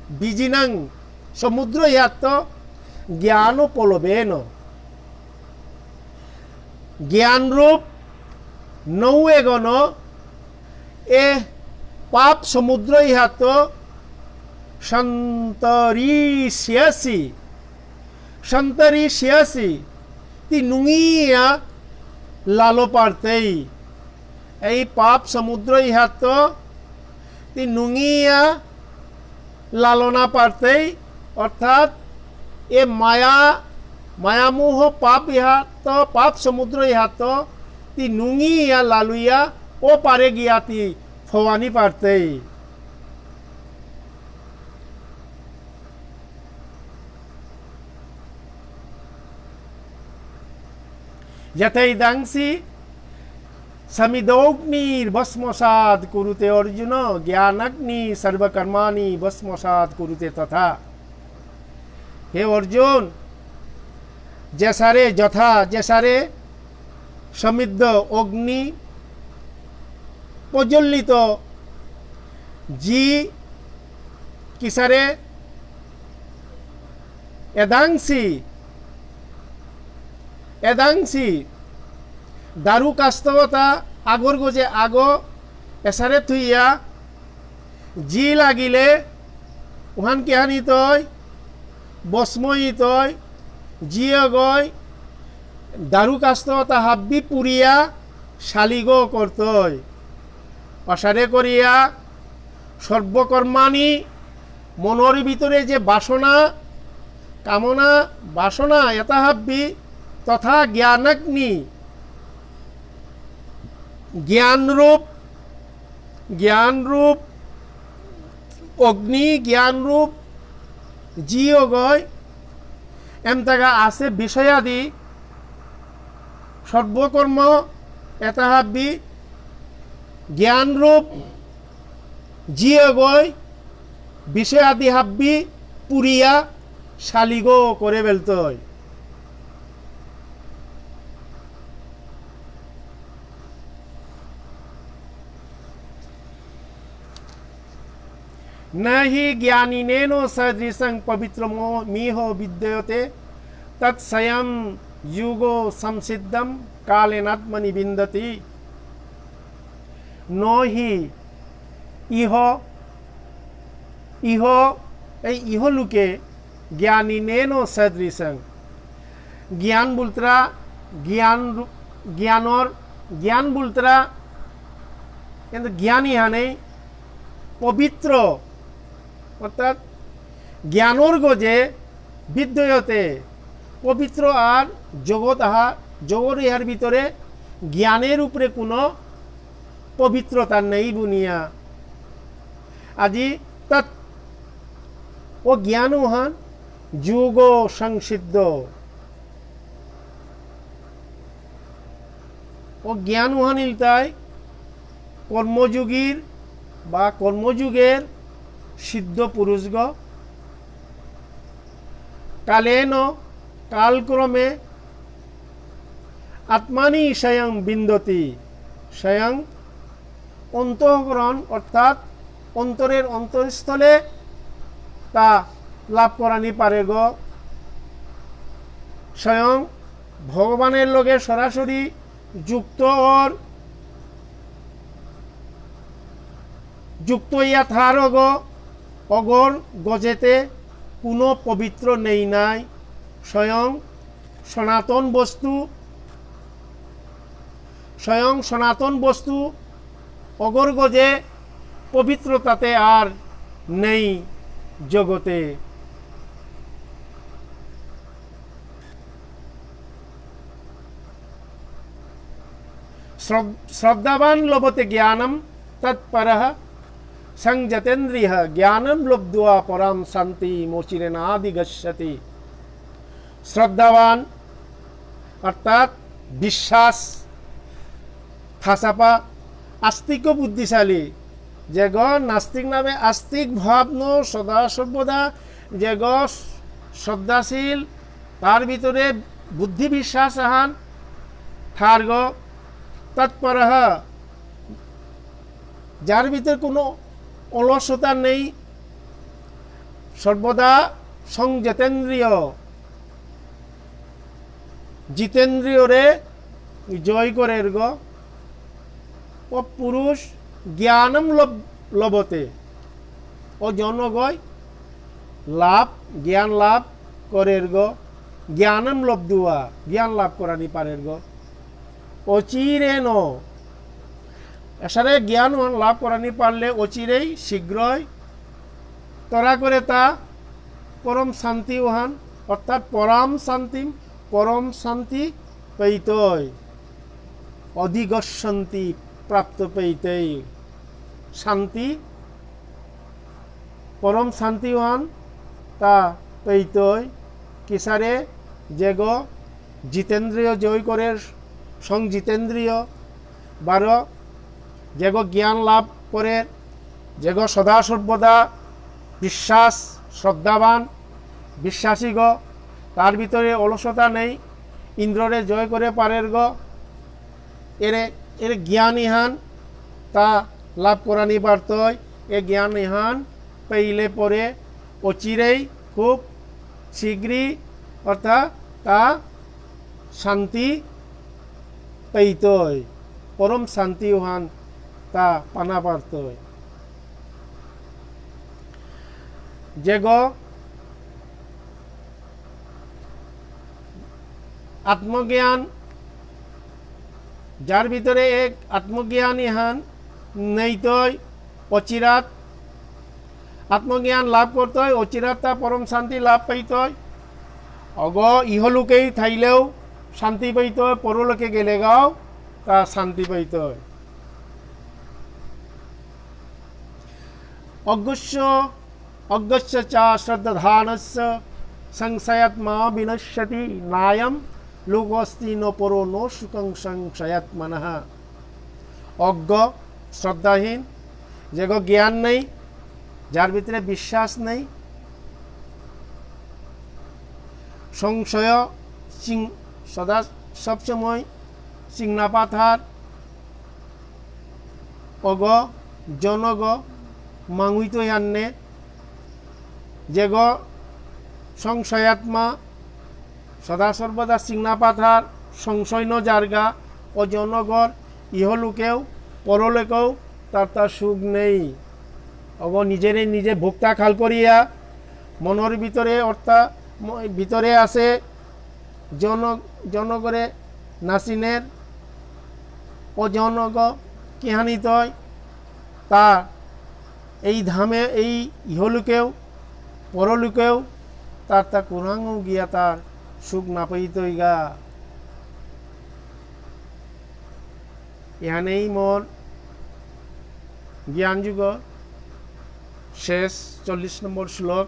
বিজিনং। সমুদ্র ইহাত্ত জ্ঞান প্লবেন। জ্ঞানরূপ নৌ এগন এ পাপ সমুদ্র ইহাত্ত সন্তরিষ্যসি, সন্তরিষ্যসি, তি নুঙিয়া লালো পারতেই। এই পাপ সমুদ্র ইহাত্ত তি নুঙিয়া লালনা পারতেই, অর্থাৎ এ মায়া, মায়ামোহ পাপ ইহাত্ত, পাপ সমুদ্র ইহাত্ত, তি নুঙিয়া লালুইয়া ও পারে গিয়া তি ফওয়ানি পারতেই। যথৈদাংসি সমিদোগ্নির্ভস্মসাৎ কুরুতে অর্জুন, জ্ঞানাগ্নি সর্বকর্মাণি ভস্মসাৎ কুরুতে তথা। হে অর্জুন, যেসারে যথা, যেসারে সমিদ্ধ অগ্নি প্রজ্বলিত, জি কিসারে এদাংসি, এদাংসি, দারু কাস্তবতা আগর গজে আগ, এসারে থুইয়া, জি লাগিলে, উহান কিহানি তই, বসময়ী তই, জি অগই, দারু কাস্তবতা হাব্বি পুরিয়া, শালিগ করতই। অসারে করিয়া, সর্বকর্মাণি, মনর ভিতরে যে বাসনা, কামনা, বাসনা, এতা হাব্বি, তথা জ্ঞানাগ্নি, জ্ঞানরূপ, জ্ঞানরূপ অগ্নি, জ্ঞানরূপ জি অগয়, এমতাগা আছে বিষয়াদি, সর্বকর্ম, এতা হাব্বি, জ্ঞানরূপ জি অগয়, বিষয়াদি হাব্বি পুরিয়া শালিগ করে বেলতই। न हि ज्ञानिनेन सदृशं पवित्रमो-, मिह विद्यते, तत्स्वयं युगो संसिद्धं कालेनात्मनि विन्दति। न हि ইহ, ইহ, এই ইহলোকে জ্ঞানিনেন সদৃশং। জ্ঞান বুলতারা, জ্ঞান রূ-, জ্ঞানর, জ্ঞান বুলতারা, কিন্তু জ্ঞানী হানে পবিত্র, অর্থাৎ জ্ঞানর গজে বিদ্যতে পবিত্র আর জগৎ আহা, জগৎ ইহার ভিতরে জ্ঞানের উপরে কোনো পবিত্রতা নেই বুনিয়া। আজি তাত ও জ্ঞান উহান যোগ সংসিদ্ধ। ও জ্ঞান উহান ইলতাই কর্মযোগীর বা কর্মযোগের সিদ্ধ পুরুষগ কালেন, কালক্রমে আত্মানি স্বয়ং বিন্দতি, স্বয়ং অন্তঃকরণ অর্থাৎ অন্তরের অন্তঃস্থলে তা লাভ করানি পারেগ। স্বয়ং ভগবানের লগে সরাসরি যুক্ত অর, যুক্ত ইয়া থার অগ, অগর গজেতে কোনো পবিত্র নেই নাই। স্বয়ং সনাতন বস্তু, স্বয়ং সনাতন বস্তু অগর গজে পবিত্রতাতে আর নেই জগতে। শ্রদ-, শ্রদ্ধাবান লভতে জ্ঞানম তৎপরঃ সংযতেন্দ্রিয়ঃ জ্ঞানম লব্ধ্বা পরাম শান্তিমচিরেণাধিগচ্ছতি। শ্রদ্ধাবান অর্থাৎ বিশ্বাস থাসাপা, আস্তিক বুদ্ধিশালী, যেগ নাস্তিক নামে আস্তিক ভাবন সদা সর্বদা, যেগ শ্রদ্ধাশীল, তার ভিতরে বুদ্ধি বিশ্বাস আহান থারগ, তৎপরঃ, যার ভিতরে কোনো অলসতা নেই, সর্বদা সংযতেন্দ্রিয়, জিতেন্দ্রিয়রে জয় করেরগ, ও পুরুষ জ্ঞানম লভ-, লভতে, ও জনগই লাভ, জ্ঞান লাভ করেরগ, জ্ঞানম লব্ধ্বা, জ্ঞান লাভ করানি পারেরগ। অচিরেণ, এসারে জ্ঞান ওহান লাভ করানি পারলে অচিরেই, শীঘ্রই, তরা করে তা পরম শান্তি ওহান, অর্থাৎ পরাম শান্তিম, পরম শান্তি পেইতই, অধিগচ্ছন্তি, প্রাপ্ত পেইতই। শান্তি, পরম শান্তি ওহান তা পেইতই। কিসারে? যেগ জিতেন্দ্রিয় জয় করে, সংজিতেন্দ্রিয়, বারো, যেগ জ্ঞান লাভ করে, যেগ সদা সর্বদা বিশ্বাস, শ্রদ্ধাবান, বিশ্বাসীগ, তার ভিতরে অলসতা নেই, ইন্দ্ররে জয় করে পারেরগ, এরে, এরে জ্ঞান ইহান তা লাভ করানি পারতই, এ জ্ঞান ইহান পেইলে পরে অচিরেই, খুব শীঘ্রই, অর্থাৎ তা শান্তি পেইতই, পরম শান্তি ওহান তা পানা পারতই। যেগ আত্মজ্ঞান, যার ভিতরে এক আত্মজ্ঞান ইহান নেইতই, অচিরাত আত্মজ্ঞান লাভ করতই, অচিরাত তা পরম শান্তি লাভ পাইতই। অগ ইহলোকেই থাইলেও শান্তি পাইতই, পরলোকে গেলেগাও তা শান্তি পাইতই। অজ্ঞস্য, অজ্ঞস্য চ শ্রদ্ধাধানস্য সংশয়াত্মা বিনশ্যতি, নায়ম লোকোস্তি ন পরো ন সুখং সংশয়াত্মনঃ। অজ্ঞ, শ্রদ্ধাহীন, যেগ জ্ঞান নেই, যার ভিতরে বিশ্বাস নেই, সংশয়, চিং-, সদা সবসময় চিংনা পাথার, অগ, জনগ, মাঙুইতই আন্নে, যেগ সংশয়াত্মা, সদা সর্বদা চিংনা পাথার, সংশয় ন যারগা, ও জনগর ইহলোকেও পরলোকেও তার তার সুখ নেই। অগ নিজেরে নিজে ভোক্তা খাল করিয়া মনর ভিতরে অর্থাৎ ম-, ভিতরে আছে জন-, জনগরে নাচিনের, ও জনগ কিহানিতই তা এই ধামে, এই ইহলোকেও, পরলোকেও তার তা কুরাঙও গিয়া তার সুখ না পেইতইগা। এহানেই মোর জ্ঞানযোগ শেষ চল্লিশ নম্বর শ্লোক।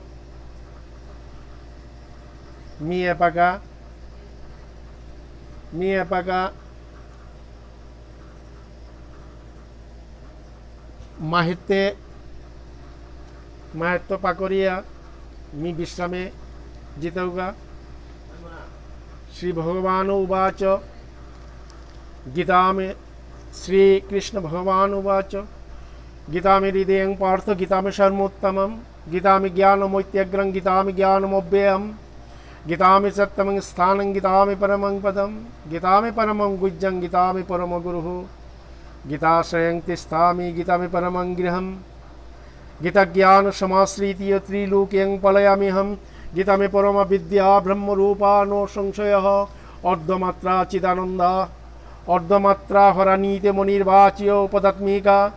মি এপাকা, মি এপাকা মাহেত্তে, মাহেত্ত পাকরিয়া মি বিশ্রামে জিতৌগা। শ্রী ভগবান উবাচ, गीता मे श्रीकृष्ण भगवान उवाच। गीता मे हृदयं पार्थ गीता मे सर्वोत्तमम्। गीता मे ज्ञानमत्यग्रं गीता मे ज्ञानमव्ययम्। गीता मे सत्तमं स्थानं गीता मे परमं पदम्। गीता मे परमं गुह्यं गीता मे परमगुरुः। गीताश्रयं तिष्ठामि गीता मे परमं गृहम्। गीता ज्ञान समाश्रित्य त्रिलोक्यं पलायाम्यहम्। गीता मे परमा विद्या ब्रह्मरूपा न संशयः। अर्धमात्रा चिदानन्दा अर्धमात्रा हरानीति मुनिर्वाच्य पदात्मिका।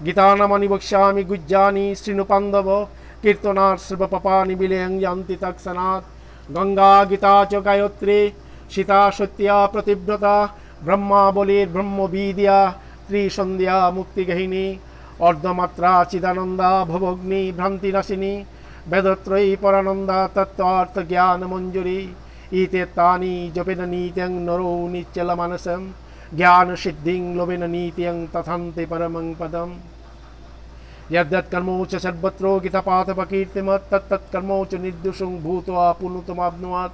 गीता नामानि वक्ष्यामि गुह्यानि शृणु पाण्डव। कीर्तनात् सर्वपापानि विलयं यान्ति तत्क्षणात्। गङ्गा गीता च गायत्री सीता सत्या पतिव्रता। ब्रह्मावलीर्ब्रह्मविद्या त्रिसंध्या मुक्तिगेहिनी। अर्धमात्रा चिदानन्दा भवाग्नि भ्रान्तिनाशिनी। वेदत्रयी परानन्दा तत्त्वार्थज्ञानमञ्जुरी। एतेत्तानि जपेन नित्यं नरो निश्चलमानसम्। ज्ञानसिद्धिं लभेन नित्यं तथान्ते परमं पदम्। यद्यत्कर्मोऽथ सर्वत्र गीतापाठमकीर्तिमत्। तत्तत्कर्मोऽथ निर्दोषं भूत्वा पुण्यं तमाप्नुयात्।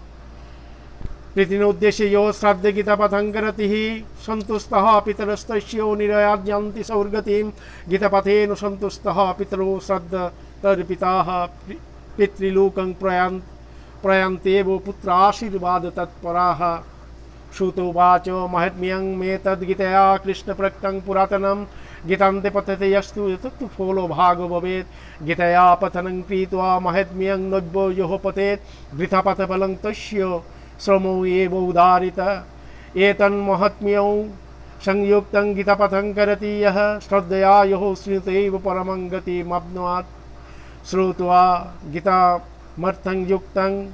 प्रीतिमुद्दिश्य यो श्राद्धे गीतापाठं करोति हि। सन्तुष्टाः पितरस्तस्य निरयाद्यान्ति स्वर्गतिम्। गीतापाठेन सन्तुष्टाः पितरो श्राद्धतर्पिताः। पि-, पितृलोकं प्रयान्-, प्रयान्त्येव पुत्राशीर्वादतत्पराः। सूत उवाच। माहात्म्यमेतद्गीताया कृष्णप्रोक्तं पुरातनम्। गीतान्ते पठेद् यस्तु तत्तु फलभाग् भवेत्। गीताया पठनं कृत्वा माहात्म्यं नैव यः पठेत्। वृथा पाठफलं तस्य श्रमो एव उदाहृतः। एतन्माहात्म्यसंयुक्तं गीतापाठं करोति यः। श्रद्धया यो शृणोत्येव परमां गतिमाप्नुयात्। श्रुत्वा गीतामर्थसंयुक्तं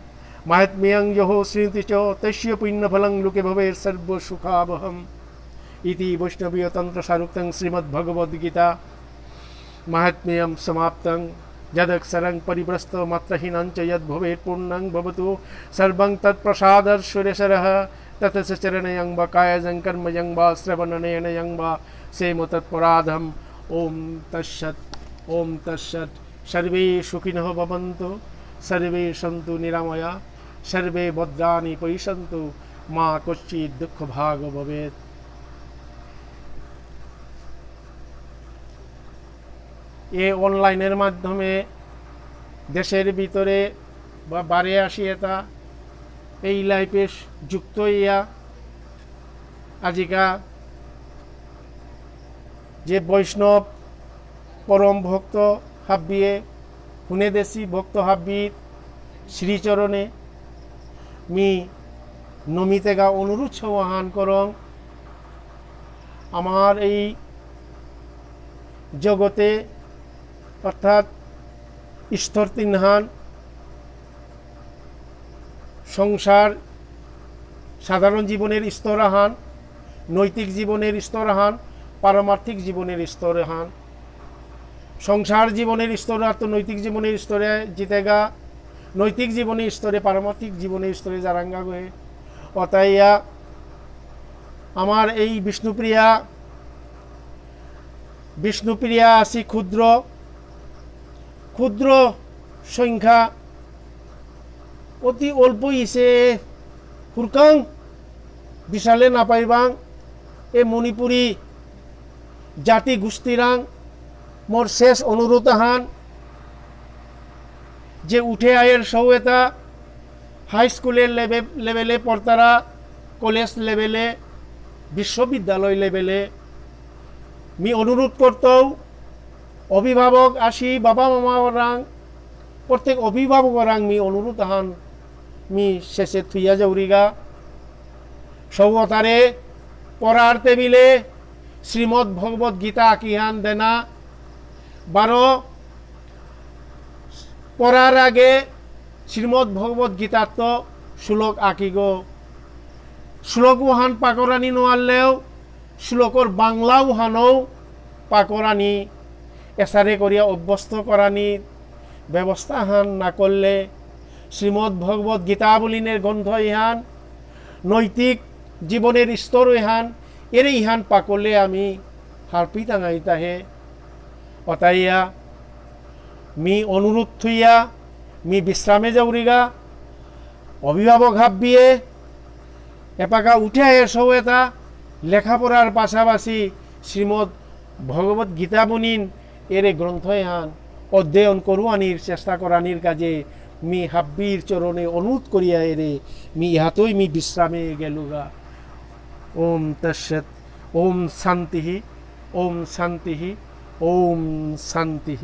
माहात्म्यं यो शृणोति च। तस्य पुण्यफलं लोके भवेत् सर्वसुखावहम्। इति वैष्णवीयतन्त्रसारोक्तं श्रीमद्भगवद्गीता माहात्म्यं समाप्तं। यदक्षरं परिभ्रष्टं मात्राहीनं च यद्भवेत्पूर्णं भवतु सर्वं तत्प्रसादात् सुरेश्वरः। ततश्च चरणयोः वा कायजं कर्मयोः वा श्रवणनयनयोः वा क्षेमं तत्पराधम्। ॐ तत्सत्। ॐ तत्सत्। सर्वे सुखिनः भवन्तु, सर्वे सन्तु निरामया, सर्वे भद्राणि पश्यन्तु, मा कश्चित् दुःखभाग् भवेत्। এ অনলাইনের মাধ্যমে দেশের ভিতরে বা বারে আসি এটা এই লাইফে যুক্ত হইয়া আজিকা যে বৈষ্ণব পরম ভক্ত হাব্বিয়ে হুনে দেশি ভক্ত হাব্বির শ্রীচরণে মি নমিতেগা অনুরোধ সমাহান করং। আমার এই জগতে অর্থাৎ স্তর তিনহান, সংসার, সাধারণ জীবনের স্তর আহান, নৈতিক জীবনের স্তর আহান, পারমার্থিক জীবনের স্তর আহান। সংসার জীবনের স্তর আর তো নৈতিক জীবনের স্তরে জিতেগা, নৈতিক জীবনের স্তরে, পারমার্থিক জীবনের স্তরে যারাঙ্গা গয়ে। অতাইয়া আমার এই বিষ্ণুপ্রিয়া, বিষ্ণুপ্রিয়া আসি ক্ষুদ্র, ক্ষুদ্র সংখ্যা, অতি অল্প ইসে হুরকাং বিশালে না পাইবাং। এ মণিপুরী জাতি গোষ্ঠীরাং মোর শেষ অনুরোধ আহান যে উঠে আয়ের সৌ এতা হাই স্কুলের লেভে-, লেভেলে পড়তারা, কলেজ লেভেলে, বিশ্ববিদ্যালয় লেভেলে মি অনুরোধ করতৌ অভিভাবক আসি বাবা মামা ওরাং, প্রত্যেক অভিভাবক ওরাং মি অনুরোধ আহান মি শেষে থুইয়া যাউরিগা। সৌতারে পড়ার টেবিলে শ্রীমদ্ ভগবত গীতা আকিহান দেনা, বারো পড়ার আগে শ্রীমদ্ ভগবত গীতাত্ত শ্লোক আকিগো। শ্লোক উহান পাকরানি নোয়ারলেও শ্লোকর বাংলা উহানও পাকরানি, এসারে করিয়া অভ্যস্ত করানি ব্যবস্থা হান না করলে শ্রীমদ্ ভগবত গীতা বুলিনের গ্রন্থ ইহান, নৈতিক জীবনের স্তর ইহান, এরে ইহান পাকলে আমি হারপি টাঙাই তাহে। অতাইয়া মি অনুরোধ থুইয়া মি বিশ্রামে যাউরিগা। অভিভাবক হাব্বিয়ে এপাকা উঠে আহের সৌ এতা, লেখাপড়ার পাশাপাশি শ্রীমদ্ ভগবত গীতা বুনিন এরে গ্রন্থ এহান অধ্যয়ন করুয়ানির চেষ্টা করানির কাজে মি হাব্বির চরণে অনুরোধ করিয়া এরে মি ইহাতই মি বিশ্রামে গেলুগা। ওম তৎসৎ। ওম শান্তিঃ। ওম শান্তিঃ। ওম শান্তিঃ।